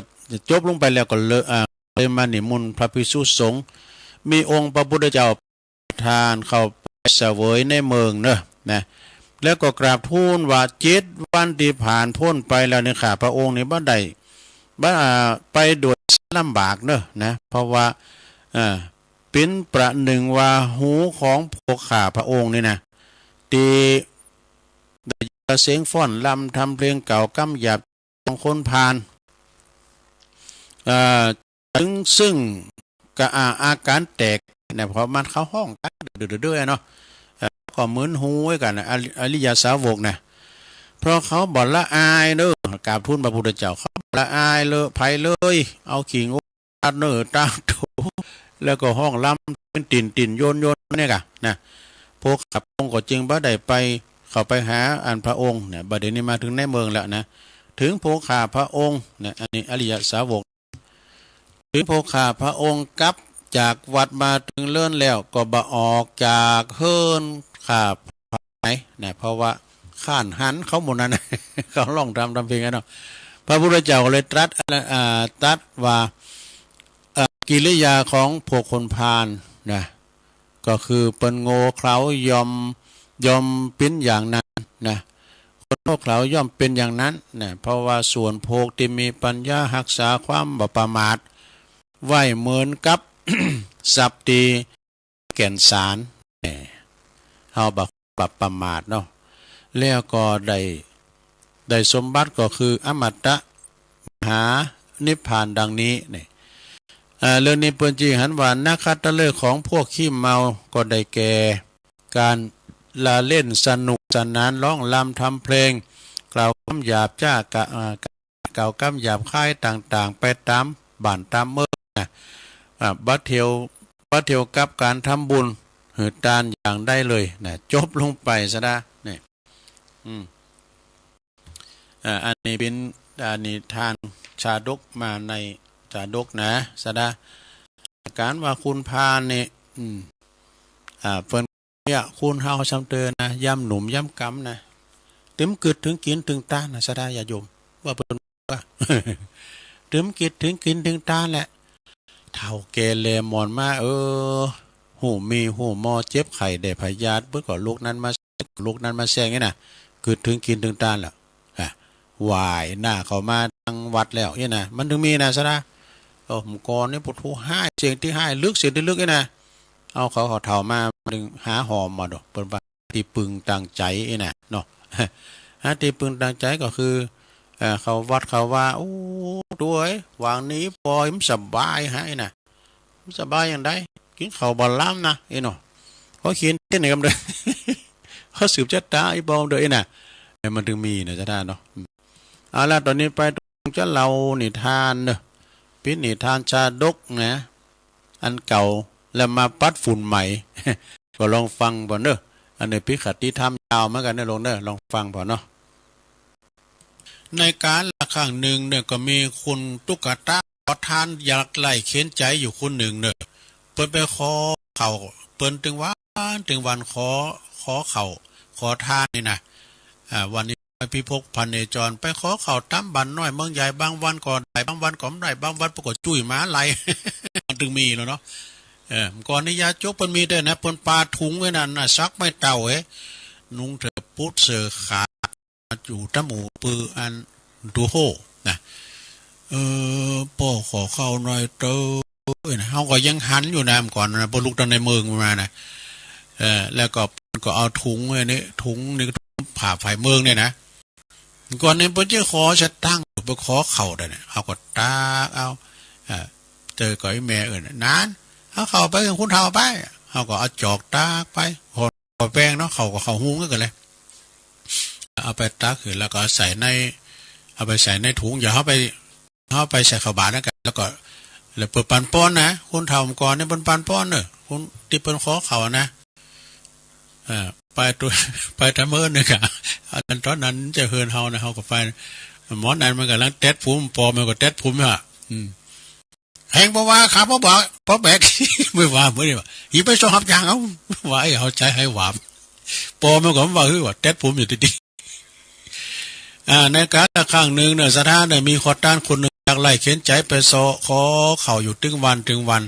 จบลงไปแล้วก็เลย อ่า เลยมานิมนต์พระภิกษุสงฆ์ มีองค์พระพุทธเจ้า ท่านเข้าไปเสวยในเมืองเนอะนะ แล้วก็กราบทูลว่าเจ็ดวันที่ผ่านพ้นไปแล้วนี่ข้าพระองค์นี่บ่ได้บ่ อ่า ไปโดยลำบากเนอะนะ เพราะว่า อ่า เป็นประหนึ่งว่าหูของพวกข้าพระองค์นี่นะ ที่ได้ยินเสียงฟ้อนรำทำเพลงกล่าวกำหยาบของคนพาล อ่า ถึงซึ่งกะอา อาการแตกนะ เพราะมันเขาฮ้องกันเด้อๆๆเนาะ เอ่อ ก็มึนหูไว้กันนะ อริ อริยสาวกนะ เพราะเขาบ่ละอายเด้อ กราบทูลพระพุทธเจ้า เขาบ่ละอายเลยไผเลย เอาขิงอัดเนื้อตาโถ แล้วก็ฮ้องรำเป็นติ่นๆโยนๆเนี่ยกะนะ พวกข้าพระองค์ก็จึงบ่ได้ไป เข้าไปหาอันพระองค์เนี่ย บัดเดี๋ยวนี้มาถึงในเมืองแล้วนะ ถึงพวกข้าพระองค์เนี่ย อันนี้อริยสาวก ถึงพวกข้าพระองค์กลับจากวัดมาถึงเรือนแล้ว ก็บ่ออกจากเฮือนข้าพระองค์ไหนนะ เพราะว่าค้านหันเขาหมู่นั้น เขาร้องรำทำเพลงกันเนาะ พระพุทธเจ้าก็เลยตรัส อ่า ตรัสว่า เอ่อ กิริยาของพวกคนพาลนะ ก็คือเปิ้นโง่เขลาย่อม ย่อมเป็นอย่างนั้นนะ คนโง่เขลาย่อมเป็นอย่างนั้นนะ เพราะว่าส่วนพวกที่มีปัญญารักษาความบ่ประมาทไว้เหมือนกับ ทรัพย์ที่แก่นสาร เอ่อ เฮาบ่ บ่ประมาทเนาะ แล้วก็ได้ ได้สมบัติก็คืออมตะมหานิพพานดังนี้นี่ อ่า เรื่องนี้เปิ้นจึงหันว่านักขัตฤกษ์ของพวกขี้เมาก็ได้แก่ การละเล่นสนุกสนานร้องรำทำเพลง กล่าวกำหยาบจ้ากะ อ่า กล่าวกำหยาบคายต่างๆ ไปตามบ้านตามเมืองนะ อ่า บ่เตียว บ่เตียวกับการทำบุญหื้อตานอย่างใดเลยนะ จบลงไปซะดานี่ อืม อ่า อันนี้เป็น อ่า นิทานชาดกมาในชาดกนะ ซะดา การว่าคนพาลนี่ อืม อ่า เปิ้น เนี่ย คนเฮาซ้ำเติมนะ ยามหนุ่มยามกำนะ ตึมกึ๊ดถึงกินถึงตานนะ ศรัทธาญาติโยม ว่าเปิ้นว่า ตึมกึ๊ดถึงกินถึงตานแหละ เฒ่าแก่แลหมอนมา เออ ฮู้มีฮู้มอ เจ็บไข้ได้พยาธิ เปิ้นก็ลุกนั้นมา ลุกนั้นมาแซงนี่นะ กึ๊ดถึงกินถึงตานแหละ อ่ะ ไหว้หน้าเข้ามาทางวัดแล้วนี่นะ มันถึงมีนะ ศรัทธา โอ้ เมื่อก่อนนี่ปวดหัว หายเสียงตี้หายลึก เสียงตี้ลึกนี่นะ เอาเขา เขาเฒ่ามา ดึงหาหอมมาดอก เปิ้นว่าตี้ปึงตางใจ๋นี่นะเนาะ หาตี้ปึงตางใจ๋ก็คือ เอ่อ เข้าวัดเข้าวา โอ้ ตัวเอ้ย วางนี้ปอยมันสบายหายนะ มันสบายอย่างใด กินข้าวบ่ลำนะ เอ้ยเนาะ เขาเขียนเส้นให้กำเดิน เขาสืบชะตาอีปอมเด้อ เอ้ยนะ เอ้ย มันถึงมีนะ ศรัทธาเนาะ เอาละ ตอนนี้ไปตรงจะเล่านิทานเนอะ เป็นนิทานชาดกนะ อันเก่า แล้วมาปัดฝุ่นใหม่ ก็ลองฟังผ่อนเนอะ อันนี้ปิกคติธรรมยาวเหมือนกันเนอะ ลงเนอะ ลองฟังผ่อนเนาะ ในกาลครั้งหนึ่งเนี่ย ก็มีคนตุ๊กตาขอทานยากไร้เข็ญใจ๋อยู่คนหนึ่งเนอะ เปิ้นไปขอข้าว เปิ้นตึงวันตึงวันขอ ขอข้าว ขอทานนี่นะ อ่า วันนี้ พิภพพเนจร ไปขอข้าวต๋ามบ้านน้อยเมืองใหญ่ บางวันก็ได้ บางวันก็บ่ได้ บางวันเปิ้นก็จุ้ยหมาไล่ มันถึงมีแล้วเนาะ เออ ก่อนนี้ยาจกเปิ้นมีแต่นะ เปิ้นปาถุงไว้นั่นนะ สักไม้เต้าเอ้ย นุ่งเถิบปุ๊ดเสื้อขาด มาอยู่ต๋ามหมู่ปืออันดูโฮนะ เออ ป้อขอข้าวหน่อยเต๊อะ เอ้ยนะ เฮาก็ยังหันอยู่นะ เมื่อก่อนนะ พอลุกตางในเมืองมานะ เออ แล้วก็ ก็เอาถุงไอ้นี่ ถุงนี่ ถุงผ้าฝ่ายเมืองเนี่ยนะ ก่อนนี้เปิ้นจะขอสตังค์ ไปขอข้าวได้เนี่ย เฮาก็ตักเอา เออ เจอกับไอ้แม่เอิ้น นาน เอาข้าวไป คุณเฒ่าไป เฮาก็เอาจอกตักไป ขอ ขอแป้งเนาะ ข้าวก็ข้าวหุงคือกันเลย เอาไปตักขึ้นแล้วก็เอาใส่ใน เอาไปใส่ในถุง อย่าเอาไป เอาไปใส่ข้าวบาตรนะกัน แล้วก็ แล้วเปิ้นปันปอนนะ คนเฒ่าก่อนเนี่ยเปิ้นปันปอนเนอะ คนที่เปิ้นขอข้าวนะ เออ ไปตัว ไปตะเมินเนี่ยกะ อันนั้นตอนนั้นจะเฮือนเฮานะ เฮาก็ไป หมอนั้นมันกำลังแต๊ดผม ปอมันก็แต๊ดผมอ่ะ อืม แฮงบ่ว่าครับ บ่บอก บ่แบก ไม่ว่า บ่ได้ว่า อีไปส่งรับจ้างเอา ว่าไอ้เอาใจให้หวาม ปอมันก็ว่า เฮ้ย ว่าแต๊ดผมอยู่ติๆ อ่า ในกาลครั้งหนึ่งเนี่ย ศรัทธาเนี่ย มีขอทานคนหนึ่งยากไร้เข็ญใจไปเซาะขอข้าวอยู่ตึงวันตึงวัน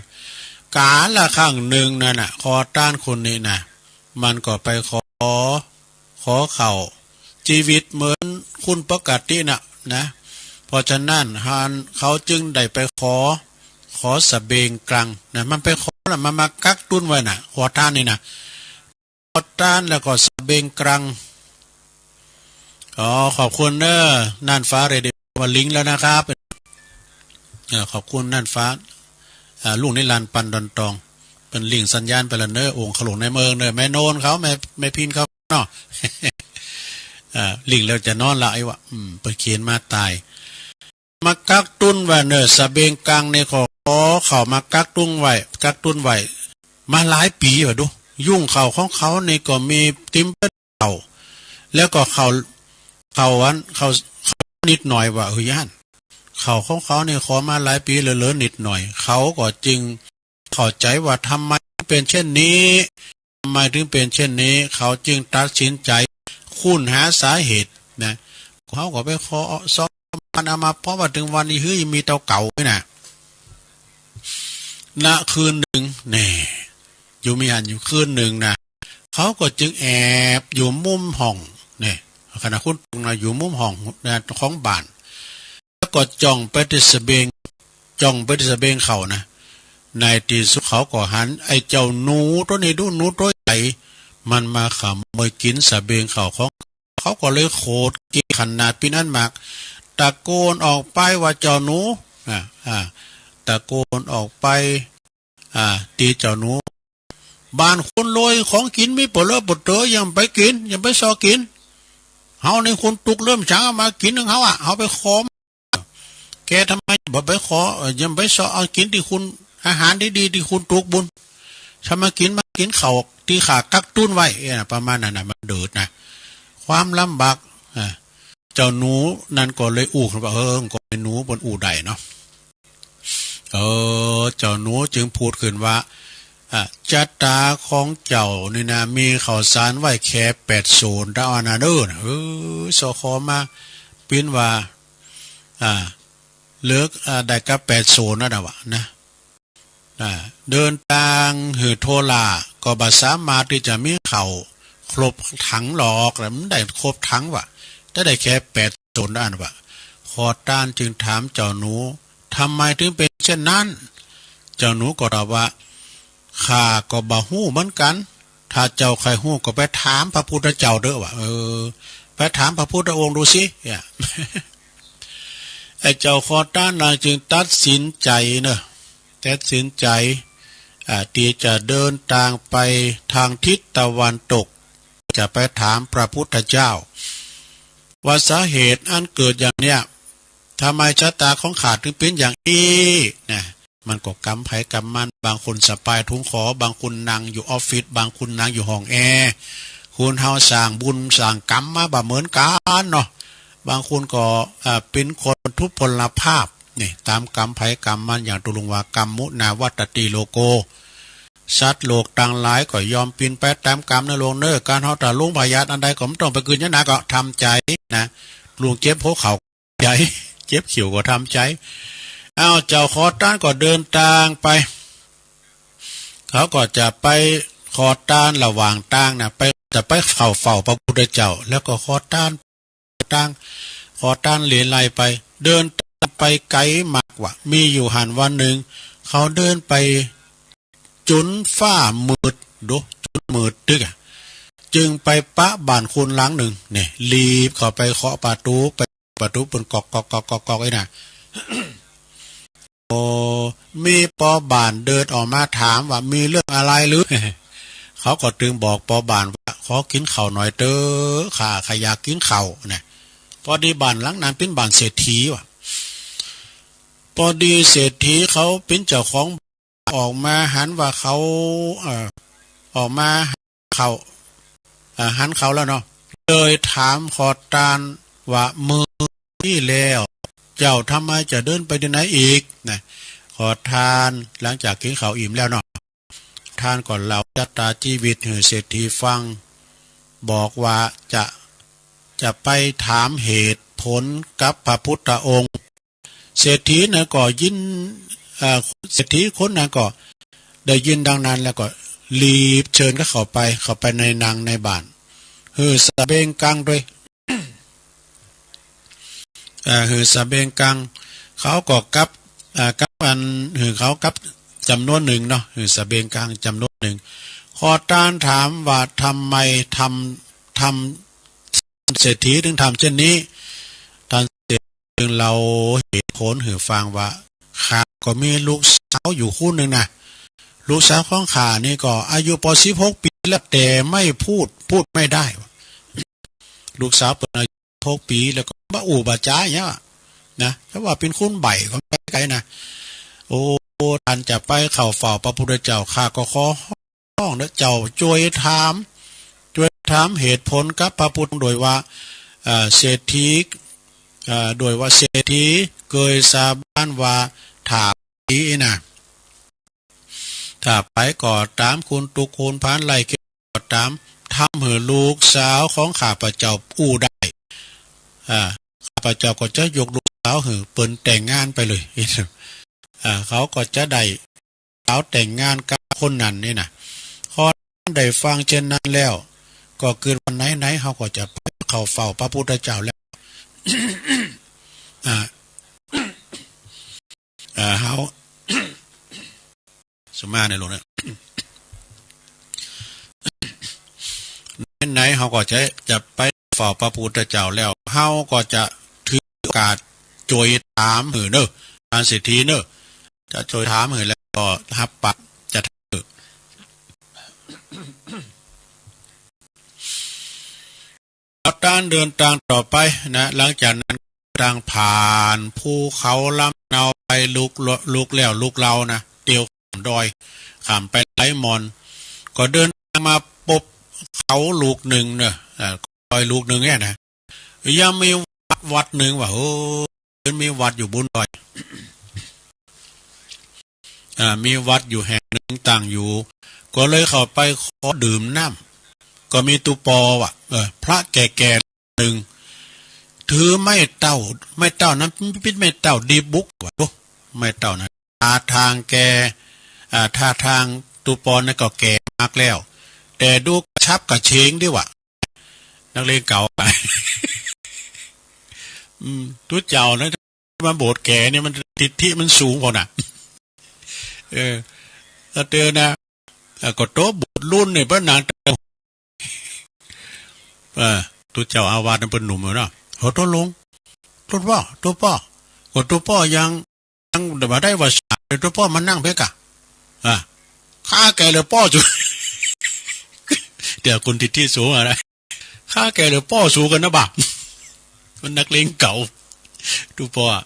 กาลครั้งหนึ่งนั่นน่ะ ขอทานคนนี้นะ มันก็ไปขอ ขอข้าว ชีวิตเหมือนคนปกติน่ะนะ เพราะฉะนั้น หั้นเขาจึงได้ไปขอ ขอสะเบงกลางนะ มันไปขอน่ะ มันมากักตุนไว้น่ะ ขอทานนี่นะ ขอทานแล้วก็สะเบงกลาง อ๋อ ขอบคุณเนอะ น่านฟ้าเรดิโอ ว่าลิงก์แล้วนะครับ เอ่อ ขอบคุณน่านฟ้า อ่า ลุงนิรันดร์ ปันดอนตอง เปิ้นลิงก์สัญญาณไปแล้วเนอะ องค์ขลุงในเมืองเนอะ แม่โนนเขา แม่ แม่พินเขาเนาะ อ่า ลิงก์แล้วจะนอนละไอ้วะ อืม เปิ้นเขียนมาตาย มากักตุนไว้เนอะ สะเบงกลางนี่ก็ขอข้าวมากักตุนไว้ กักตุนไว้ มาหลายปี๋ว่าดู ยุงข้าวของเขานี่ก็มีเต็มเปิ้นข้าว แล้วก็ข้าว ข้าวอัน ข้าว ข้าวนิดหน่อยว่า เฮ้ย อั้น ข้าวของเขานี่ขอมาหลายปี๋ เหลือๆ นิดหน่อย เขาก็จึงเข้าใจว่าทำไมถึงเป็นเช่นนี้ ทำไมถึงเป็นเช่นนี้ เขาจึงตัดสินใจค้นหาสาเหตุนะ เขาก็ไปขอซองมันเอามา เพราะว่าถึงวันนี้ เฮ้ย มีเต้าเก่านี่นะ ณ คืนหนึ่ง แน่ อยู่มีหั้นอยู่คืนหนึ่งนะ เขาก็จึงแอบอยู่มุมห้อง เนี่ย ขณะคนตกนะ อยู่มุมห้องนะ ของบ้าน แล้วก็จ้องไปที่สะเบง จ้องไปที่สะเบงเขานะ ในที่สุดเขาก็หันไอ้เจ้าหนูตัวนี้ดู หนูตัวใหญ่ มันมาขโมยกินสะเบงเขาของ เขาก็เลยโขดเกขนาดปี้นอั้นมาก ตะโกนออกไปว่า เจ้าหนู อ่า อ่า ตะโกนออกไป อ่า ตี้เจ้าหนู บ้านคนรวยของกินมีเป๋อเลอะเป๋อเต๋อ อย่าไปกิน อย่าไปเซาะกิน เฮานี่คนตุกข์เริ่มจ๋ามากินของเฮาอะ เฮาไปขอ แกทำไมบ่ไปขอ เอ่อ อย่าไปเซาะเอากินตี้คน อาหารดีๆ ตี้คนตุกข์บุญ ถ้ามากิน มากินข้าวตี้ข้ากักตุนไว้ เอ้ย ประมาณนั้นน่ะ มันเดือดนะ ความลำบาก อ่า เจ้าหนูนั้นก็เลยอู้ขึ้นว่า เออ ก็เป็นหนูเปิ้นอู้ได้เนาะ เออ เจ้าหนูจึงพูดขึ้นว่า อ่ะ ชะตาของเจ้านี่นะ มีข้าวสารไว้แค่แปดโสนเต้าอั้นนะเด้อนะ เออ เซาะขอมา ปิ้นว่า อ่า เหลือ อ่า ได้กับแปดโสนนั่นน่ะวะนะ อ่า เดินตางหื้อโทลา ก็บ่สามารถตี้จะมีข้าวครบถังหรอก แล้วมันได้ครบถังวะ แต่ได้แค่แปดโสนนั่นวะ ขอทานจึงถามเจ้าหนู ทำไมถึงเป็นเช่นนั้น เจ้าหนูก็ตอบว่า ข้าก็บ่ฮู้เหมือนกัน ถ้าเจ้าใคร่ฮู้ก็ไปถามพระพุทธเจ้าเด้อวะ เออ ไปถามพระพุทธองค์ดูสิ เนี่ย ไอ้เจ้าขอทานนั้นจึงตัดสินใจเนอะ ตัดสินใจ อ่า ตี้จะเดินตางไปทางทิศตะวันตก จะไปถามพระพุทธเจ้า ว่าสาเหตุอันเกิดอย่างเนี้ย ทำไมชะตาของข้าถึงเป็นอย่างนี้ นะ มันก็กรรมไผกรรมมัน บางคนสะพายถุงขอ บางคนนั่งอยู่ออฟฟิศ บางคนนั่งอยู่ห้องแอร์ คนเฮาสร้างบุญสร้างกรรมมาบ่เหมือนกันเนาะ บางคนก็ อ่า เป็นคนทุพพลภาพ นี่ ตามกรรมไผกรรมมัน อย่างตุลุงว่า กรรมมุนาวัตตติโลโก สัตว์โลกตังหลายก็ยอมปิ้นไปตามกรรมเนอะลุงเนอะ การเฮาถ้าลงพยาธิอันใดก็บ่ต้องไปกึ๊ดหยังหนัก ก็ทำใจนะ ลุงเจ็บหัวเข่า ใจ เจ็บเขี้ยวก็ทำใจ อ้าว เจ้าขอทานก็เดินตางไป เขาก็จะไปขอทานระหว่างตางนะ ไป จะไปเข้าเฝ้าพระพุทธเจ้า แล้วก็ขอทาน ตาง ขอทานเหลไลไป เดินตางไปไกลมากว่า มีอยู่หั้นวันหนึ่ง เขาเดินไปจนฟ้ามืด ดู จนมืดตึ๊กอะ จึงไปปะบ้านคนหลังหนึ่ง เนี่ย รีบเข้าไปเคาะประตู ไปประตูเปิ้นก๊อกก๊อกก๊อกก๊อกก๊อกไอ้น่ะ โอ้ มีปอบ้านเดินออกมาถามว่ามีเรื่องอะไรหรือ เขาก็จึงบอกปอบ้านว่า ขอกินข้าวหน่อยเต๊อะ ข้า ข้าอยากกินข้าวนะ พอดีบ้านหลังนั้นเป๋นบ้านเศรษฐีว่ะ พอดีเศรษฐีเขาเป๋นเจ้าของ ออกมาหันว่าเขา เอ่อ ออกมาเขา เอ่อ หันเขาแล้วเนาะ เลยถามขอทานว่า มื้อนี้แล้ว เจ้าทำไมจะเดินไปที่ไหนอีกนะ ขอทานหลังจากกินข้าวอิ่มแล้วเนาะ ท่านก็เล่าชะตาชีวิตหื้อเศรษฐีฟัง บอกว่าจะ จะไปถามเหตุผลกับพระพุทธองค์ เศรษฐีนั้นก็ยิน เอ่อ เศรษฐีคนนั้นก็ได้ยินดังนั้นแล้วก็รีบเชิญเขาเข้าไป เข้าไปในนังในบ้าน หื้อสะเบงกังด้วย เอ่อ หื้อสะเบงกัง เขาก็กับ เอ่อ กับอัน หื้อเขากับจำนวนหนึ่งเนาะ หื้อสะเบงกังจำนวนหนึ่ง ขอทานถามว่าทำไมทำ ทำ เศรษฐีถึงทำเช่นนี้ ท่านเศรษฐีจึงเล่าเหตุผลหื้อฟังว่า ข้าก็มีลูกสาวอยู่คนหนึ่งนะ ลูกสาวของข้านี่ก็อายุปอสิบหกปีแล้ว แต่ไม่พูด พูดไม่ได้ ลูกสาวเปิ้นอายุหกปีแล้วก็บ่อู้บ่จ๋าหยังอะนะ แต่ว่าเป๋นคนใบ้ก็ไม่ไกลนะ โอ้ ท่านจะไปเข้าเฝ้าพระพุทธเจ้า ข้าก็ขอ น้องนะเจ้า ช่วยถาม ช่วยถามเหตุผลกับพระพุทธองค์โดยว่า เอ่อ เศรษฐี เอ่อ โดยว่าเศรษฐีเกยสาบานว่า ถ้าไปนะ ถ้าไปก็ต๋าม คุณตุ๊กคุณพานไล่เกณฑ์ก็ต๋าม ทำหื้อลูกสาวของข้าพเจ้าอู้ได้ อ่า ข้าพเจ้าก็จะยกลูกสาวหื้อเปิ้นแต่งงานไปเลย อ่า เขาก็จะได้ สาวแต่งงานกับคนนั้นนี่นะ พอได้ฟังเช่นนั้นแล้ว ก็กึ๊ดว่าไหนๆ เฮาก็จะไปเข้าเฝ้าพระพุทธเจ้าแล้ว อ่า อ่า เฮา สมาในหลวงเนี่ย ไหนๆ เฮาก็จะ จะไปเฝ้าพระพุทธเจ้าแล้ว เฮาก็จะถือโอกาสโจยถามหื้อเนอะ ท่านเศรษฐีเนอะ จะโจยถามหื้อแล้วก็ฮับปากจะถามหื้อ แล้วต้านเดินตางต่อไปนะ หลังจากนั้นตางผ่านภูเขาลำเนาไปลุกละ ลุกแล้วลุกเล่านะ เตียวข้ามดอย ข้ามไปหลายหม่อน ก็เดินทางมาปบเขาลูกหนึ่งเนอะ อ่า ดอยลูกหนึ่งเนี่ยนะ ยังมีวัดวัดหนึ่งว่ะ โอ้ มีวัดอยู่บนดอย อ่า มีวัดอยู่แห่งหนึ่งตั้งอยู่ ก็เลยเข้าไปขอดื่มน้ำ ก็มีตุ๊ปอว่ะ เออ พระแก่ๆ หนึ่ง ถือไม้เต้า ไม้เต้านั้นเป๋นไม้เต้าดีบุกว่ะ โอ้ ไม้เต้านั้น ท่าทางแก อ่า ท่าทางตุ๊ปอนั้นก็แก่มากแล้ว แต่ดูกระฉับกระเฉงดีว่ะ นักเลงเก่า อืม ตุ๊เจ้านะ มาโบสถ์แก่เนี่ยมันทิฐิมันสูงพอน่ะ เออ ถ้าเจอนะ อ่ะ ก็โตโบสถ์รุ่นเนี่ย พระนาง เออ ตุ๊เจ้าอาวาสนั้นเปิ้นหนุ่มอยู่เนาะ โอ้ ตุ๊ลุง ตุ๊ป้อ ตุ๊ป้อ ก็ตุ๊ป้อยัง ยังบ่ได้ว่าสา ตุ๊ป้อมานั่งเป๊กอะ อ่ะ ข้าแก่เหลือป้อสู เดี๋ยวคุณทิฐิสูงอะนะ ข้าแก่เหลือป้อสูงกันนะบ่า มันนักเลงเก่า ตุ๊ป้ออะ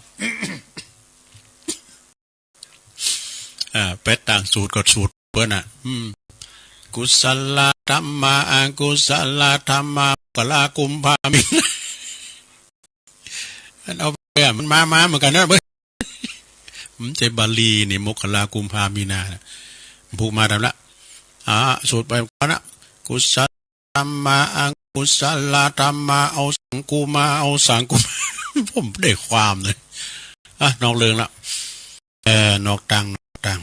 อ่า แปดต่างสูตรก็สูตรเปิ้นน่ะ อืม กุศลธรรมา อกุศลธรรมา มกรากุมภามีนา อันเอาไปอะ มันมา มาเหมือนกันนะเว้ย มันใช่บาลีนี่ มกรากุมภามีนาน่ะ ผูกมาทำละ อ่า สูตรไปก่อนนะ กุศล ธรรมา อกุศลธรรมา เอาสังกุมา เอาสังกุมา ผมได้ความเลย อ่ะ นอกเรื่องละ เออ นอกตัง นอกตัง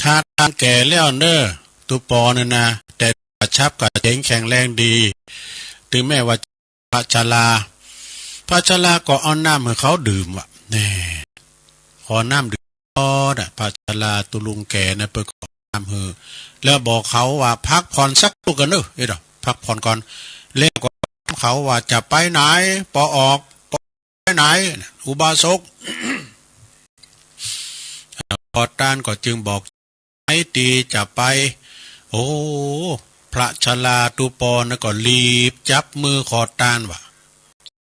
ท่าทางแก่แล้วเนอะ ตุ๊ปอเนี่ยนะ แต่กระฉับกระเฉงแข็งแรงดี ถึงแม้ว่า พระชรา พระชราก็เอาน้ำให้เขาดื่มว่ะ แน่ ขอน้ำดื่มก่อนน่ะ พระชราตุ๊ลุงแก่นะ เปิ้นขอน้ำหื้อ แล้วบอกเขาว่า พักผ่อนสักครู่ก่อนเนอะ เอ้ยเนาะ พักผ่อนก่อน แล้วก็ถามเขาว่า จะไปไหน ปอออก ปอไปไหน อุบาสก พอต้านก็จึงบอก ไหนตีจะไป โอ้ พระชราตุ๊ปอนั้นก็รีบจับมือขอตานว่า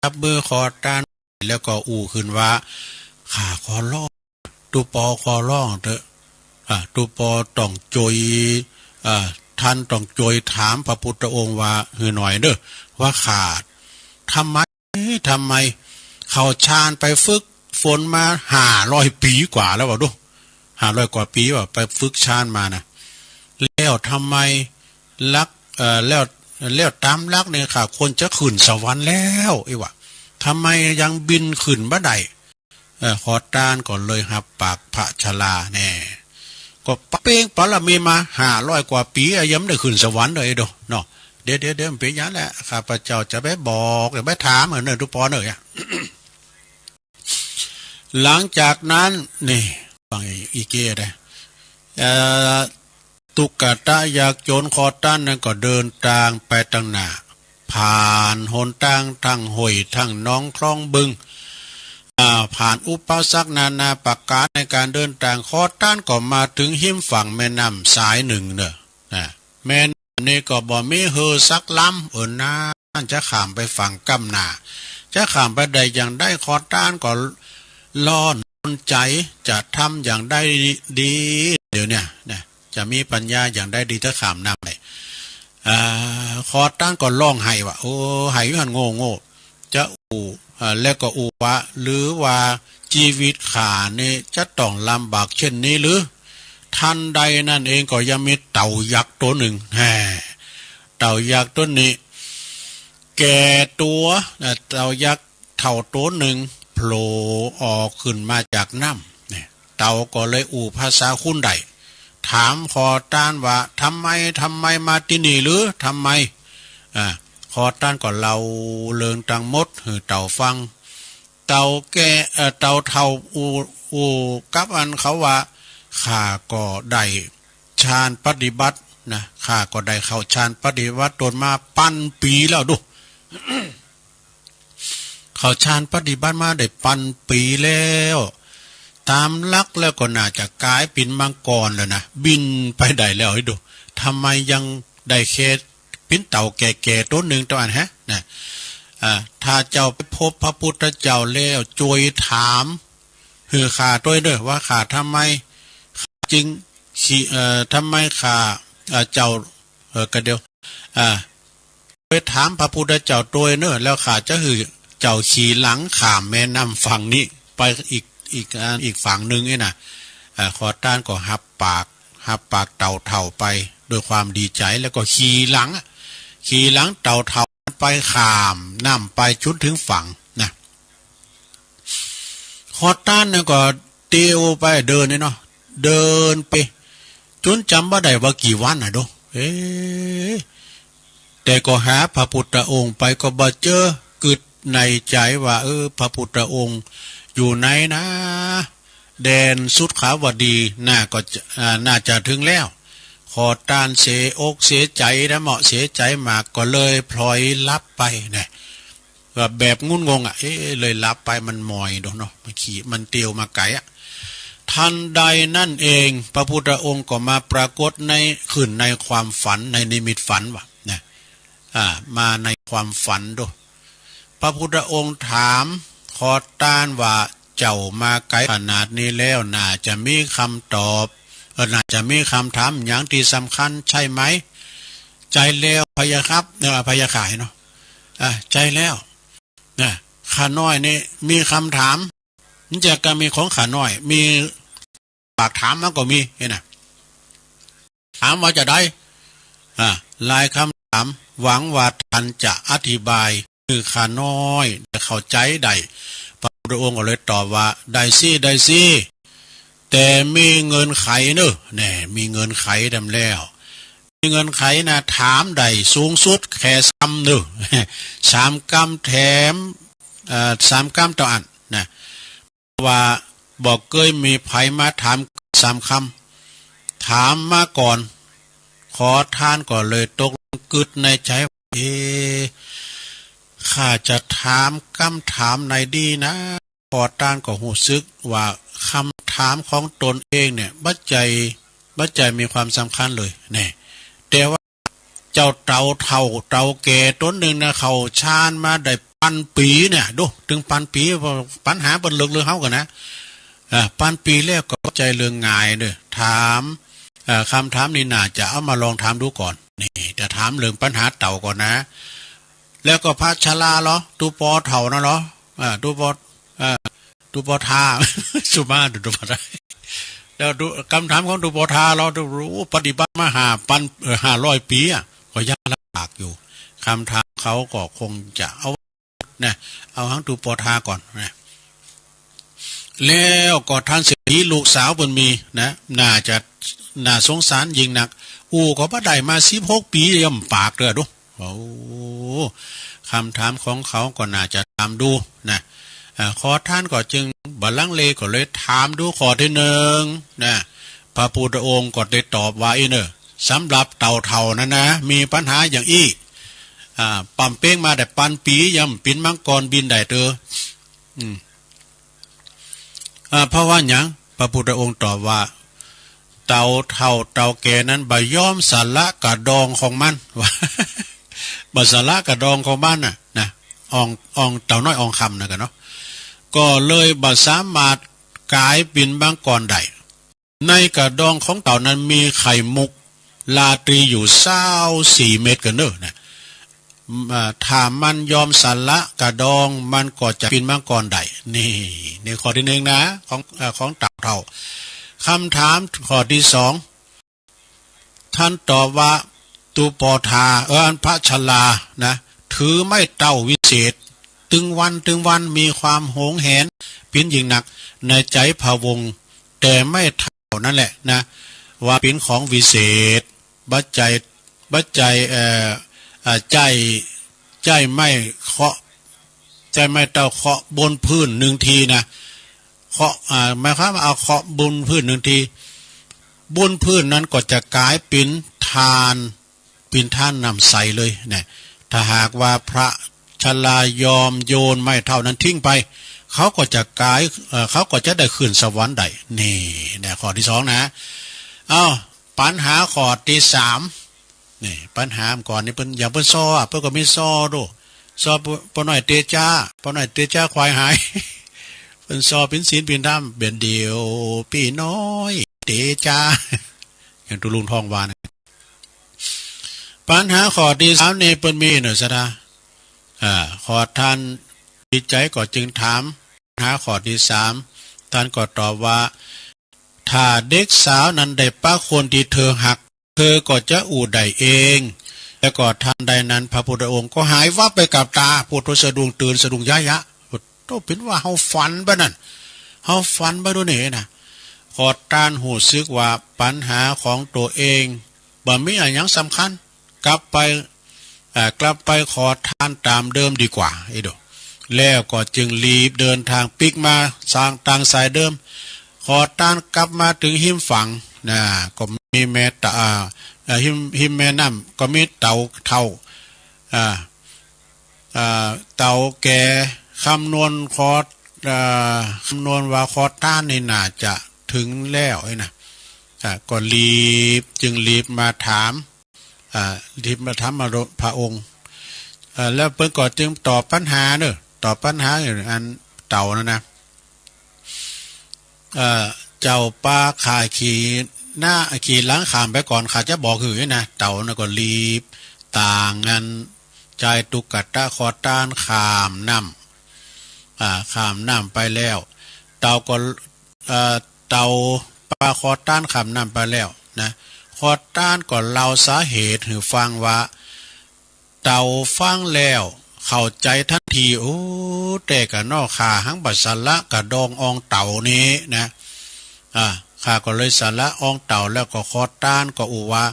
จับมือขอตาน แล้วก็อู้ขึ้นว่า ข้าขอร้อง ตุ๊ปอขอร้องเถอะ อ่า ตุ๊ปอต้องจ่วย อ่า ท่านต้องจ่วยถามพระพุทธองค์ว่าหื้อหน่อยเด้อ ว่าข้าทำไม ทำไม เข้าฌานไปฝึกฝนมาห้าร้อยปีกว่าแล้วว่าดู ห้าร้อยกว่าปีว่าไปฝึกฌานมานะ แล้วทำไมหลัก เอ่อ แล้ว แล้วตามหลักเนี่ยข้าควรจะขึ้นสวรรค์แล้ว อีว่า ทำไมยังบินขึ้นบ่ได้ เอ่อ ขอตานก็เลยฮับปากพระชราแน่ ก็เป้งปะละมีมาห้าร้อยกว่าปี อ่ะ ยังไม่ได้ขึ้นสวรรค์เลยเด้อเนาะ เดี๋ยว เดี๋ยว เดี๋ยว มันเป็นอย่างนั้นแหละ ข้าพเจ้าจะไปบอก จะไปถาม เออ เนอะ ตุ๊ปอเนอะ หลังจากนั้น นี่ ฟังอีกเก้ได้ เอ่อ ตุ๊กตะยากจนขอตานนั้นก็เดินตางไปตังหน้า ผ่านหนตางทั้งห้วยทั้งหนองคลองบึง อ่า ผ่านอุปสรรคนานาประการในการเดินตาง ขอตานก็มาถึงฮิมฝั่งแม่น้ำสายหนึ่งเนอะ นะ แม่น้ำนี้ก็บ่มีเฮือสักลำ เออ นั่นจะข้ามไปฝั่งก้ำหน้า จะข้ามไปได้อย่างใด ขอตานก็ร้อนรนใจ จะทำอย่างใดดี เดี๋ยวเนี่ยนะ จะมีปัญญาอย่างใดดี จะข้ามน้ำได้ อ่า ขอตานก็ร้องไห้ว่า โอ้ ไห้อยู่หั้นโง่ๆ จะอู้ อ่า แล้วก็อู้ว่า หรือว่าชีวิตข้านี่จะต้องลำบากเช่นนี้หรือ ทันใดนั้นเองก็ยังมีเต่ายักษ์ตัวหนึ่ง แฮ่ เต่ายักษ์ตัวนี้ แก่ตัว อ่า เต่ายักษ์เฒ่าตัวหนึ่งโผล่ออกขึ้นมาจากน้ำ เนี่ย เต่าก็เลยอู้ภาษาคนได้ ถามขอตานว่า ทำไม ทำไมมาตี้นี่หรือ ทำไม อ่า ขอตานก็เล่าเรื่องตังหมดหื้อเต่าฟัง เต่าแก่ เอ่อ เต่าเฒ่าอู้ อู้กับอันเขาว่า ข้าก็ได้ฌานปฏิบัตินะ ข้าก็ได้เข้าฌานปฏิบัติตนมาปันปีแล้วดู เข้าฌานปฏิบัติมาได้ปันปีแล้ว ตามหลักแล้วก็น่าจะก๋ายเป๋นมังกรแล้วนะ บินไปได้แล้ว ให้ดู ทำไมยังได้แค่เป๋นเต่าแก่ๆ ตัวหนึ่งตัวอันแฮะ นะ อ่า ถ้าเจ้าไปพบพระพุทธเจ้าแล้ว จ่วยถามหื้อข้าตวยเด้อ ว่าข้าทำไม ข้าจึงขี่ เอ่อ ทำไมข้า เอ่อ เจ้า เอ่อ กะเดียว อ่า ไปถามพระพุทธเจ้าตวยเนอะ แล้วข้าจะหื้อเจ้าขี่หลังข้ามแม่น้ำฝั่งนี้ ไปอีก อีก อ่า อีกฝั่งหนึ่งนี่นะ อ่า ขอตานก็ฮับปาก ฮับปากเต่าเฒ่าไปด้วยความดีใจ แล้วก็ขี่หลังอะ ขี่หลังเต่าเฒ่าไปข้ามน้ำไปจนถึงฝั่งนะ ขอตานเนี่ยก็เตียวไปเดินเนี่ยเนาะ เดินไป จนจำบ่ได้ว่ากี่วันน่ะโด เอ๊ะ แต่ก็หาพระพุทธองค์ไปก็บ่เจอ กึ๊ดในใจว่า เออ พระพุทธองค์อยู่ไหนนะ แดนสุขาวดี น่าก็จะ อ่า น่าจะถึงแล้ว ขอตานเสียอกเสียใจนะ เหมาะเสียใจมาก ก็เลยพลอยหลับไปนะ ก็แบบงุนงงอ่ะ เอ๊ะ เลยหลับไป มันหมอยโดเนาะ มันขี่ มันเตียวมาไกลอ่ะ ทันใดนั้นเอง พระพุทธองค์ก็มาปรากฏใน ขึ้นในความฝัน ในนิมิตฝันว่ะนะ อ่า มาในความฝันโด พระพุทธองค์ถามขอตานว่า เจ้ามาไกลขนาดนี้แล้ว น่าจะมีคำตอบ เอ่อ น่าจะมีคำถามหยังที่สำคัญใช่ไหม ใช่แล้วพะยะครับ เอ่อ พะยะค่ะเนาะ อ่ะ ใช่แล้ว นะ ข้าน้อยนี่มีคำถาม มันจะก็มีของข้าน้อย มีฝากถามมาก็มี เห็นน่ะ ถามว่าจะได้ อ่า หลายคำถาม หวังว่าท่านจะอธิบายให้ข้าน้อยได้เข้าใจได้ พระพุทธองค์ก็เลยตอบว่า ได้สิ ได้สิ แต่มีเงื่อนไขเนอะ แน่ มีเงื่อนไขดำแล้ว มีเงื่อนไขนะ ถามได้สูงสุดแค่สามเนอะ สามกำแถม เอ่อ สามกำต่ออันนะ ว่าบ่เกยมีไผมาถามสามคำ ถามมาก่อน ขอตานก็เลยตกลงกึ๊ดในใจ เอ๊ะ ข้าจะถามคำถามไหนดีนะ ขอตานก็รู้สึกว่าคำถามของตนเองเนี่ย บ่ใจ้ บ่ใจ้มีความสำคัญเลย แน่ แต่ว่า เจ้าเต่าเฒ่าเต่าแก่ตนหนึ่งนะ เข้าฌานมาได้ปันปีเนี่ย ดู ถึงปันปี ปัญหาเปิ้นเลิกเรื่องเฮากันนะ อ่า ปันปีแล้วก็ใจเรื่องง่ายเด้อ ถาม เอ่อ คำถามนี้น่าจะเอามาลองถามดูก่อน นี่ จะถามเรื่องปัญหาเต่าก่อนนะ แล้วก็พระชราเหรอ ตูปอเฒ่านั่นเหรอ อ่า ตูปอ อ่า ตูปอทา สุมาดูตูปอทา แล้วดู คำถามของตูปอทาเหรอ ดู โอ้ ปฏิบัติมาห้าปัน เอ่อ ห้าร้อยปีอะ ก็ยากลำบากอยู่ คำถามเขาก็คงจะเอา นะ เอาหั้งตูปอทาก่อนนะ แล้วก็ท่านเศรษฐีลูกสาวเปิ้นมีนะ น่าจะ น่าสงสารยิ่งนัก อู้ก็บ่ได้มาสิบหกปี ย่อมปากเด้อดู โอ้ คำถามของเขาก็น่าจะถามดูนะ อ่า ขอทานก็จึงบ่ลังเลก็เลยถามดูข้อที่หนึ่งนะ พระพุทธองค์ก็ได้ตอบว่า อี้เน่อ สำหรับเต่าเฒ่านั้นนะ มีปัญหาอย่างอี้ อ่า ปำเป้งมาได้ปันปี ย่อมปิ้นมังกรบินได้เตอ อืม อ่า เพราะว่าหยัง พระพุทธองค์ตอบว่า เต่าเฒ่าเต่าแก่นั้นบ่ยอมสละกระดองของมัน ว่า บ่สละกระดองของมันน่ะ นะ อ่อง อ่อง เต่าน้อยอ่องคำนะกันเนาะ ก็เลยบ่สามารถก๋ายปิ้นมังกรได้ ในกระดองของเต่านั้นมีไข่มุกราตรีอยู่ซาวสี่เม็ดกันเนอะนะ อ่า ถ้ามันยอมสละกระดอง มันก็จะปิ้นมังกรได้ นี่ นี่ข้อที่หนึ่งนะ ของ เอ่อ ของเต่าเฒ่า คำถามข้อที่สอง ท่านตอบว่า ตูปอทา เออ อันพระชรานะ ถือไม้เต้าวิเศษ ตึงวันตึงวัน มีความหวงแหนปิ้นยิ่งนัก ในใจพระวงศ์ แต่ไม้เต้านั่นแหละนะ ว่าปิ้นของวิเศษ บ่ใจ้ บ่ใจ้ เอ่อ อ่า ใจ้ ใจ้ไม้เคาะ ใจ้ไม้เต้าเคาะบนพื้นหนึ่งทีนะ เคาะ อ่า หมายความว่าเอาเคาะบนพื้นหนึ่งที บนพื้นนั้นก็จะก๋ายปิ้นทาน ปิ้นทานน้ำใสเลยนะ ถ้าหากว่าพระชรายอมโยนไม้เต้านั้นทิ้งไป เขาก็จะก๋าย เอ่อ เขาก็จะได้ขึ้นสวรรค์ได้ นี่นะ ข้อที่สองนะ เอ้า ปัญหาข้อที่สาม นี่ ปัญหาก่อนนี่เปิ้น อย่างเปิ้นซออะ เปิ้นก็มีซอโด ซอป้อ ป้อน้อยเตจ๊า ป้อน้อยเตจ๊าควายหาย เปิ้นซอปิ้นศีลปิ้นธรรม เบียดเดียวปี้น้อยเตจ๊า อย่างตุลุงทองว่านะ ปัญหาข้อที่สามนี่เปิ้นมีเนอะ ศรัทธา อ่า ขอทานดีใจก็จึงถาม ปัญหาข้อที่สาม ท่านก็ตอบว่า ถ้าเด็กสาวนั้นได้ปะคนที่เธอฮัก เธอก็จะอู้ได้เอง แล้วก็ทันใดนั้นพระพุทธองค์ก็หายวับไปกับตา พุทธสะดุ้งตื่นสะดุ้งยะยะ โอ้ เปิ้นว่าเฮาฝันบ่านั้น เฮาฝันบ่าดูนี่นะ ขอทานฮู้สึกว่าปัญหาของตัวเองบ่มีอะหยังสำคัญ กลับไป อ่า กลับไปขอทานตามเดิมดีกว่า อีโด แล้วก็จึงรีบเดินทางปิ๊กมาตาง ตางสายเดิม ขอทานกลับมาถึงฮิมฝั่งนะ ก็มีแม่ตะ อ่า อ่า ฮิม ฮิมแม่น้ำก็มีเต่าเฒ่า อ่า อ่า เต่าแก่คำนวณขอ อ่า คำนวณว่าขอทานนี่น่าจะถึงแล้วนี่นะ อ่า ก็รีบ จึงรีบมาถาม อ่า รีบมาถามพระองค์ อ่า แล้วเปิ้นก็จึงตอบปัญหาเนอะ ตอบปัญหาอยู่อันเต่านั่นนะ เอ่อ เจ้าปาข้าขี่หน้า ขี่หลังข้ามไปก่อน ข้าจะบอกหื้อนะ เต่านั่นก็รีบต่างอัน จ่ายตุ๊กตาขอทานข้ามน้ำ อ่า ข้ามน้ำไปแล้ว เต่าก็ เอ่อ เต่าปาขอทานข้ามน้ำไปแล้วนะ ขอทานก็เล่าสาเหตุหื้อฟังว่า เต่าฟังแล้วเข้าใจทันที โอ้ แต๊กะเนาะ ข้าหังบ่สละกระดองอ่องเต่านี้นะ อ่า ข้าก็เลยสละอ่องเต่า แล้วก็ขอทานก็อู้ว่า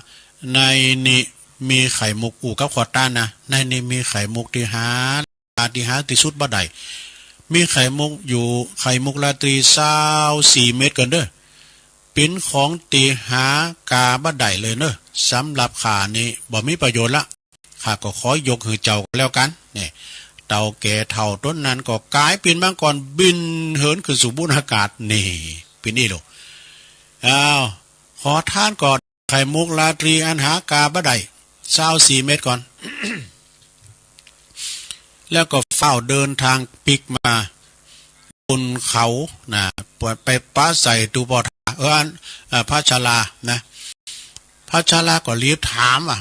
ในนี้มีไข่มุก อู้กับขอทานนะ ในนี้มีไข่มุกตี้หา ที่หาที่สุดบ่ได้ มีไข่มุกอยู่ ไข่มุกราตรีซาวสี่เม็ดกันเด้อ เป๋นของตี้หากาบ่ได้เลยเนอะ สำหรับข้านี้บ่มีประโยชน์ละ ข้าก็ขอยกหื้อเจ้าก็แล้วกัน เนี่ย เต่าแก่เฒ่าตนนั้นก็ก๋ายเป๋นมังกรบินเหินขึ้นสู่บุนอากาศ นี่ เป๋นอี้โล อ้าว ขอทานก็ไข่มุกราตรีอันหากาบ่ได้ ซาวสี่เม็ดก่อน แล้วก็ฟ้าวเดินทางปิ๊กมาบนเขานะ ไปปะใส่ตูปอทา เออ อัน เอ่อ พระชรานะ พระชราก็รีบถามว่า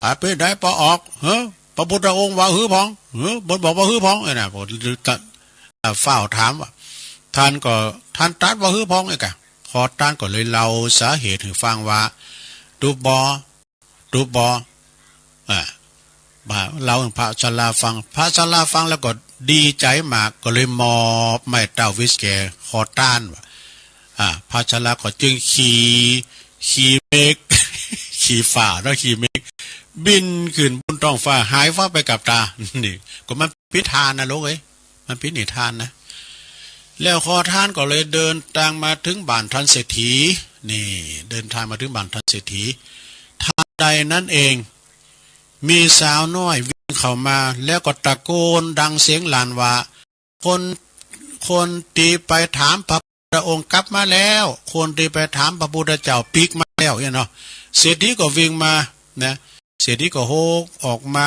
อ่า เป็นไดปอออก เฮ้อ พระพุทธองค์ว่าหื้อพอง เฮ้อ เปิ้นบอกว่าหื้อพอง เอ้ยนะ ผมจะ อ่า ฟ้าวถามว่า ท่านก็ ท่านตรัสว่าหื้อพองเอ้ยกะ ขอทานก็เลยเล่าสาเหตุให้ฟังว่า ตูปอ ตูปอ อ่า มาเล่าให้พระชราฟัง พระชราฟังแล้วก็ดีใจมาก ก็เลยมอบไม้เต้าวิสแก่ขอทานว่า อ่า พระชราก็จึงขี่ ขี่เมฆ ขี่ฟ้าเนาะ ขี่เมฆ บินขึ้นบนท้องฟ้า หายวับไปกับตา นี่ ก็มันปิดทานนะลูกเอ้ย มันปิดนิทานนะ แล้วขอทานก็เลยเดินทางมาถึงบ้านท่านเศรษฐี นี่ เดินทางมาถึงบ้านท่านเศรษฐี ทันใดนั้นเอง มีสาวน้อยวิ่งเข้ามา แล้วก็ตะโกนดังเสียงลั่นว่า คน คนตี้ไปถามพระพุทธองค์กลับมาแล้ว คนตี้ไปถามพระพุทธเจ้าปิ๊กมาแล้วเนี่ยเนาะ เศรษฐีก็วิ่งมานะ เศรษฐีก็โฮกออกมา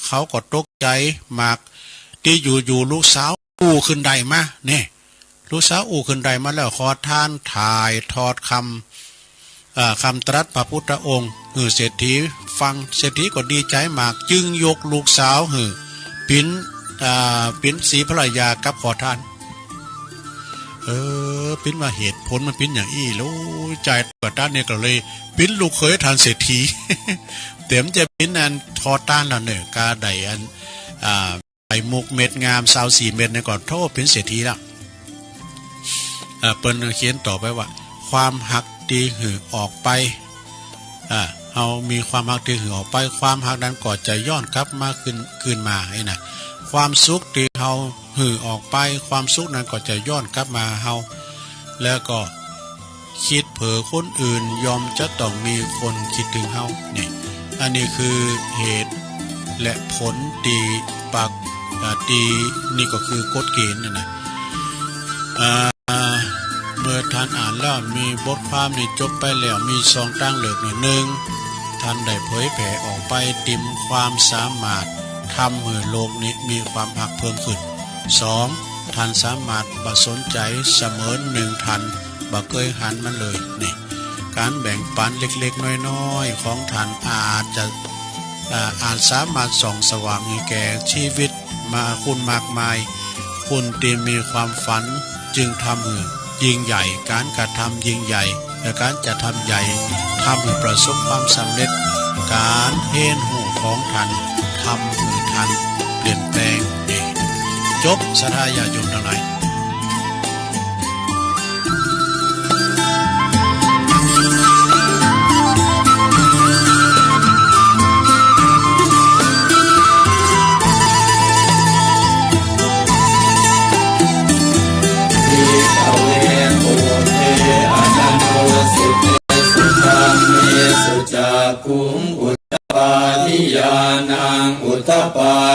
เขาก็ตกใจมาก ตี้อยู่ๆ ลูกสาวอู้ขึ้นได้มา เนี่ย ลูกสาวอู้ขึ้นได้มาแล้ว ขอทานถ่ายทอดคำ เอ่อ คำตรัสพระพุทธองค์หื้อเศรษฐีฟัง เศรษฐีก็ดีใจมาก จึงยกลูกสาวหื้อ ปิ๋น อ่า ปิ๋นศรีภรรยากับขอทาน เออ ปิ๋นว่าเหตุผลมันปิ๋นอย่างอี้ ลูกชายขอทานเนี่ยก็เลยปิ๋นลูกเขยท่านเศรษฐี เต็มจะปิ๋นอันขอทานแล้วเนอะ กาได้อัน อ่า ไข่มุกเม็ดงามซาวสี่เม็ดนี่ก็โธ่ปิ๋นเศรษฐีแล้ว เอ่อ เปิ้นเขียนต่อไปว่า ความฮักตี้หื้อออกไป อ่า เฮามีความฮักตี้หื้อออกไป ความฮักนั้นก็จะย้อนกลับมาคืน คืนมา ไอ้นะ ความสุขตี้เฮาหื้อออกไป ความสุขนั้นก็จะย้อนกลับมาหาเฮา แล้วก็ คิดเผื่อคนอื่น ย่อมจะต้องมีคนคิดถึงเฮา นี่ อันนี้คือเหตุและผลตี้ปาก อ่า ตี้ นี่ก็คือกฎเกณฑ์นั่นนะ อ่า เมื่อท่านอ่านแล้ว มีบทความนี้จบไปแล้ว มีสองตางเลือก หนึ่ง ท่านได้เผยแผ่ออกไป ติมความสามารถทำหื้อโลกนี้มีความฮักเพิ่มขึ้น สอง ท่านสามารถบ่สนใจเสมือนหนึ่งท่านบ่เกยหันมันเลย นี่ การแบ่งปันเล็กๆ น้อยๆ ของท่านอาจจะ อ่า อาจสามารถส่องสว่างให้แก่ชีวิตมาคนมากมาย คนตี้มีความฝันจึงทำหื้อยิ่งใหญ่ การกระทำยิ่งใหญ่ และการจะทำใหญ่ ทำหื้อประสบความสำเร็จ การเฮียนฮู้ของท่านทำหื้อท่านเปลี่ยนแปลงเอง จบ ศรัทธาญาติโยมทั้งหลาย ภิกขเว ปุเร อนันโต สุเตสุ ธรรมเมสุ จักขุง อุทปาทิ ญาณัง อุทปา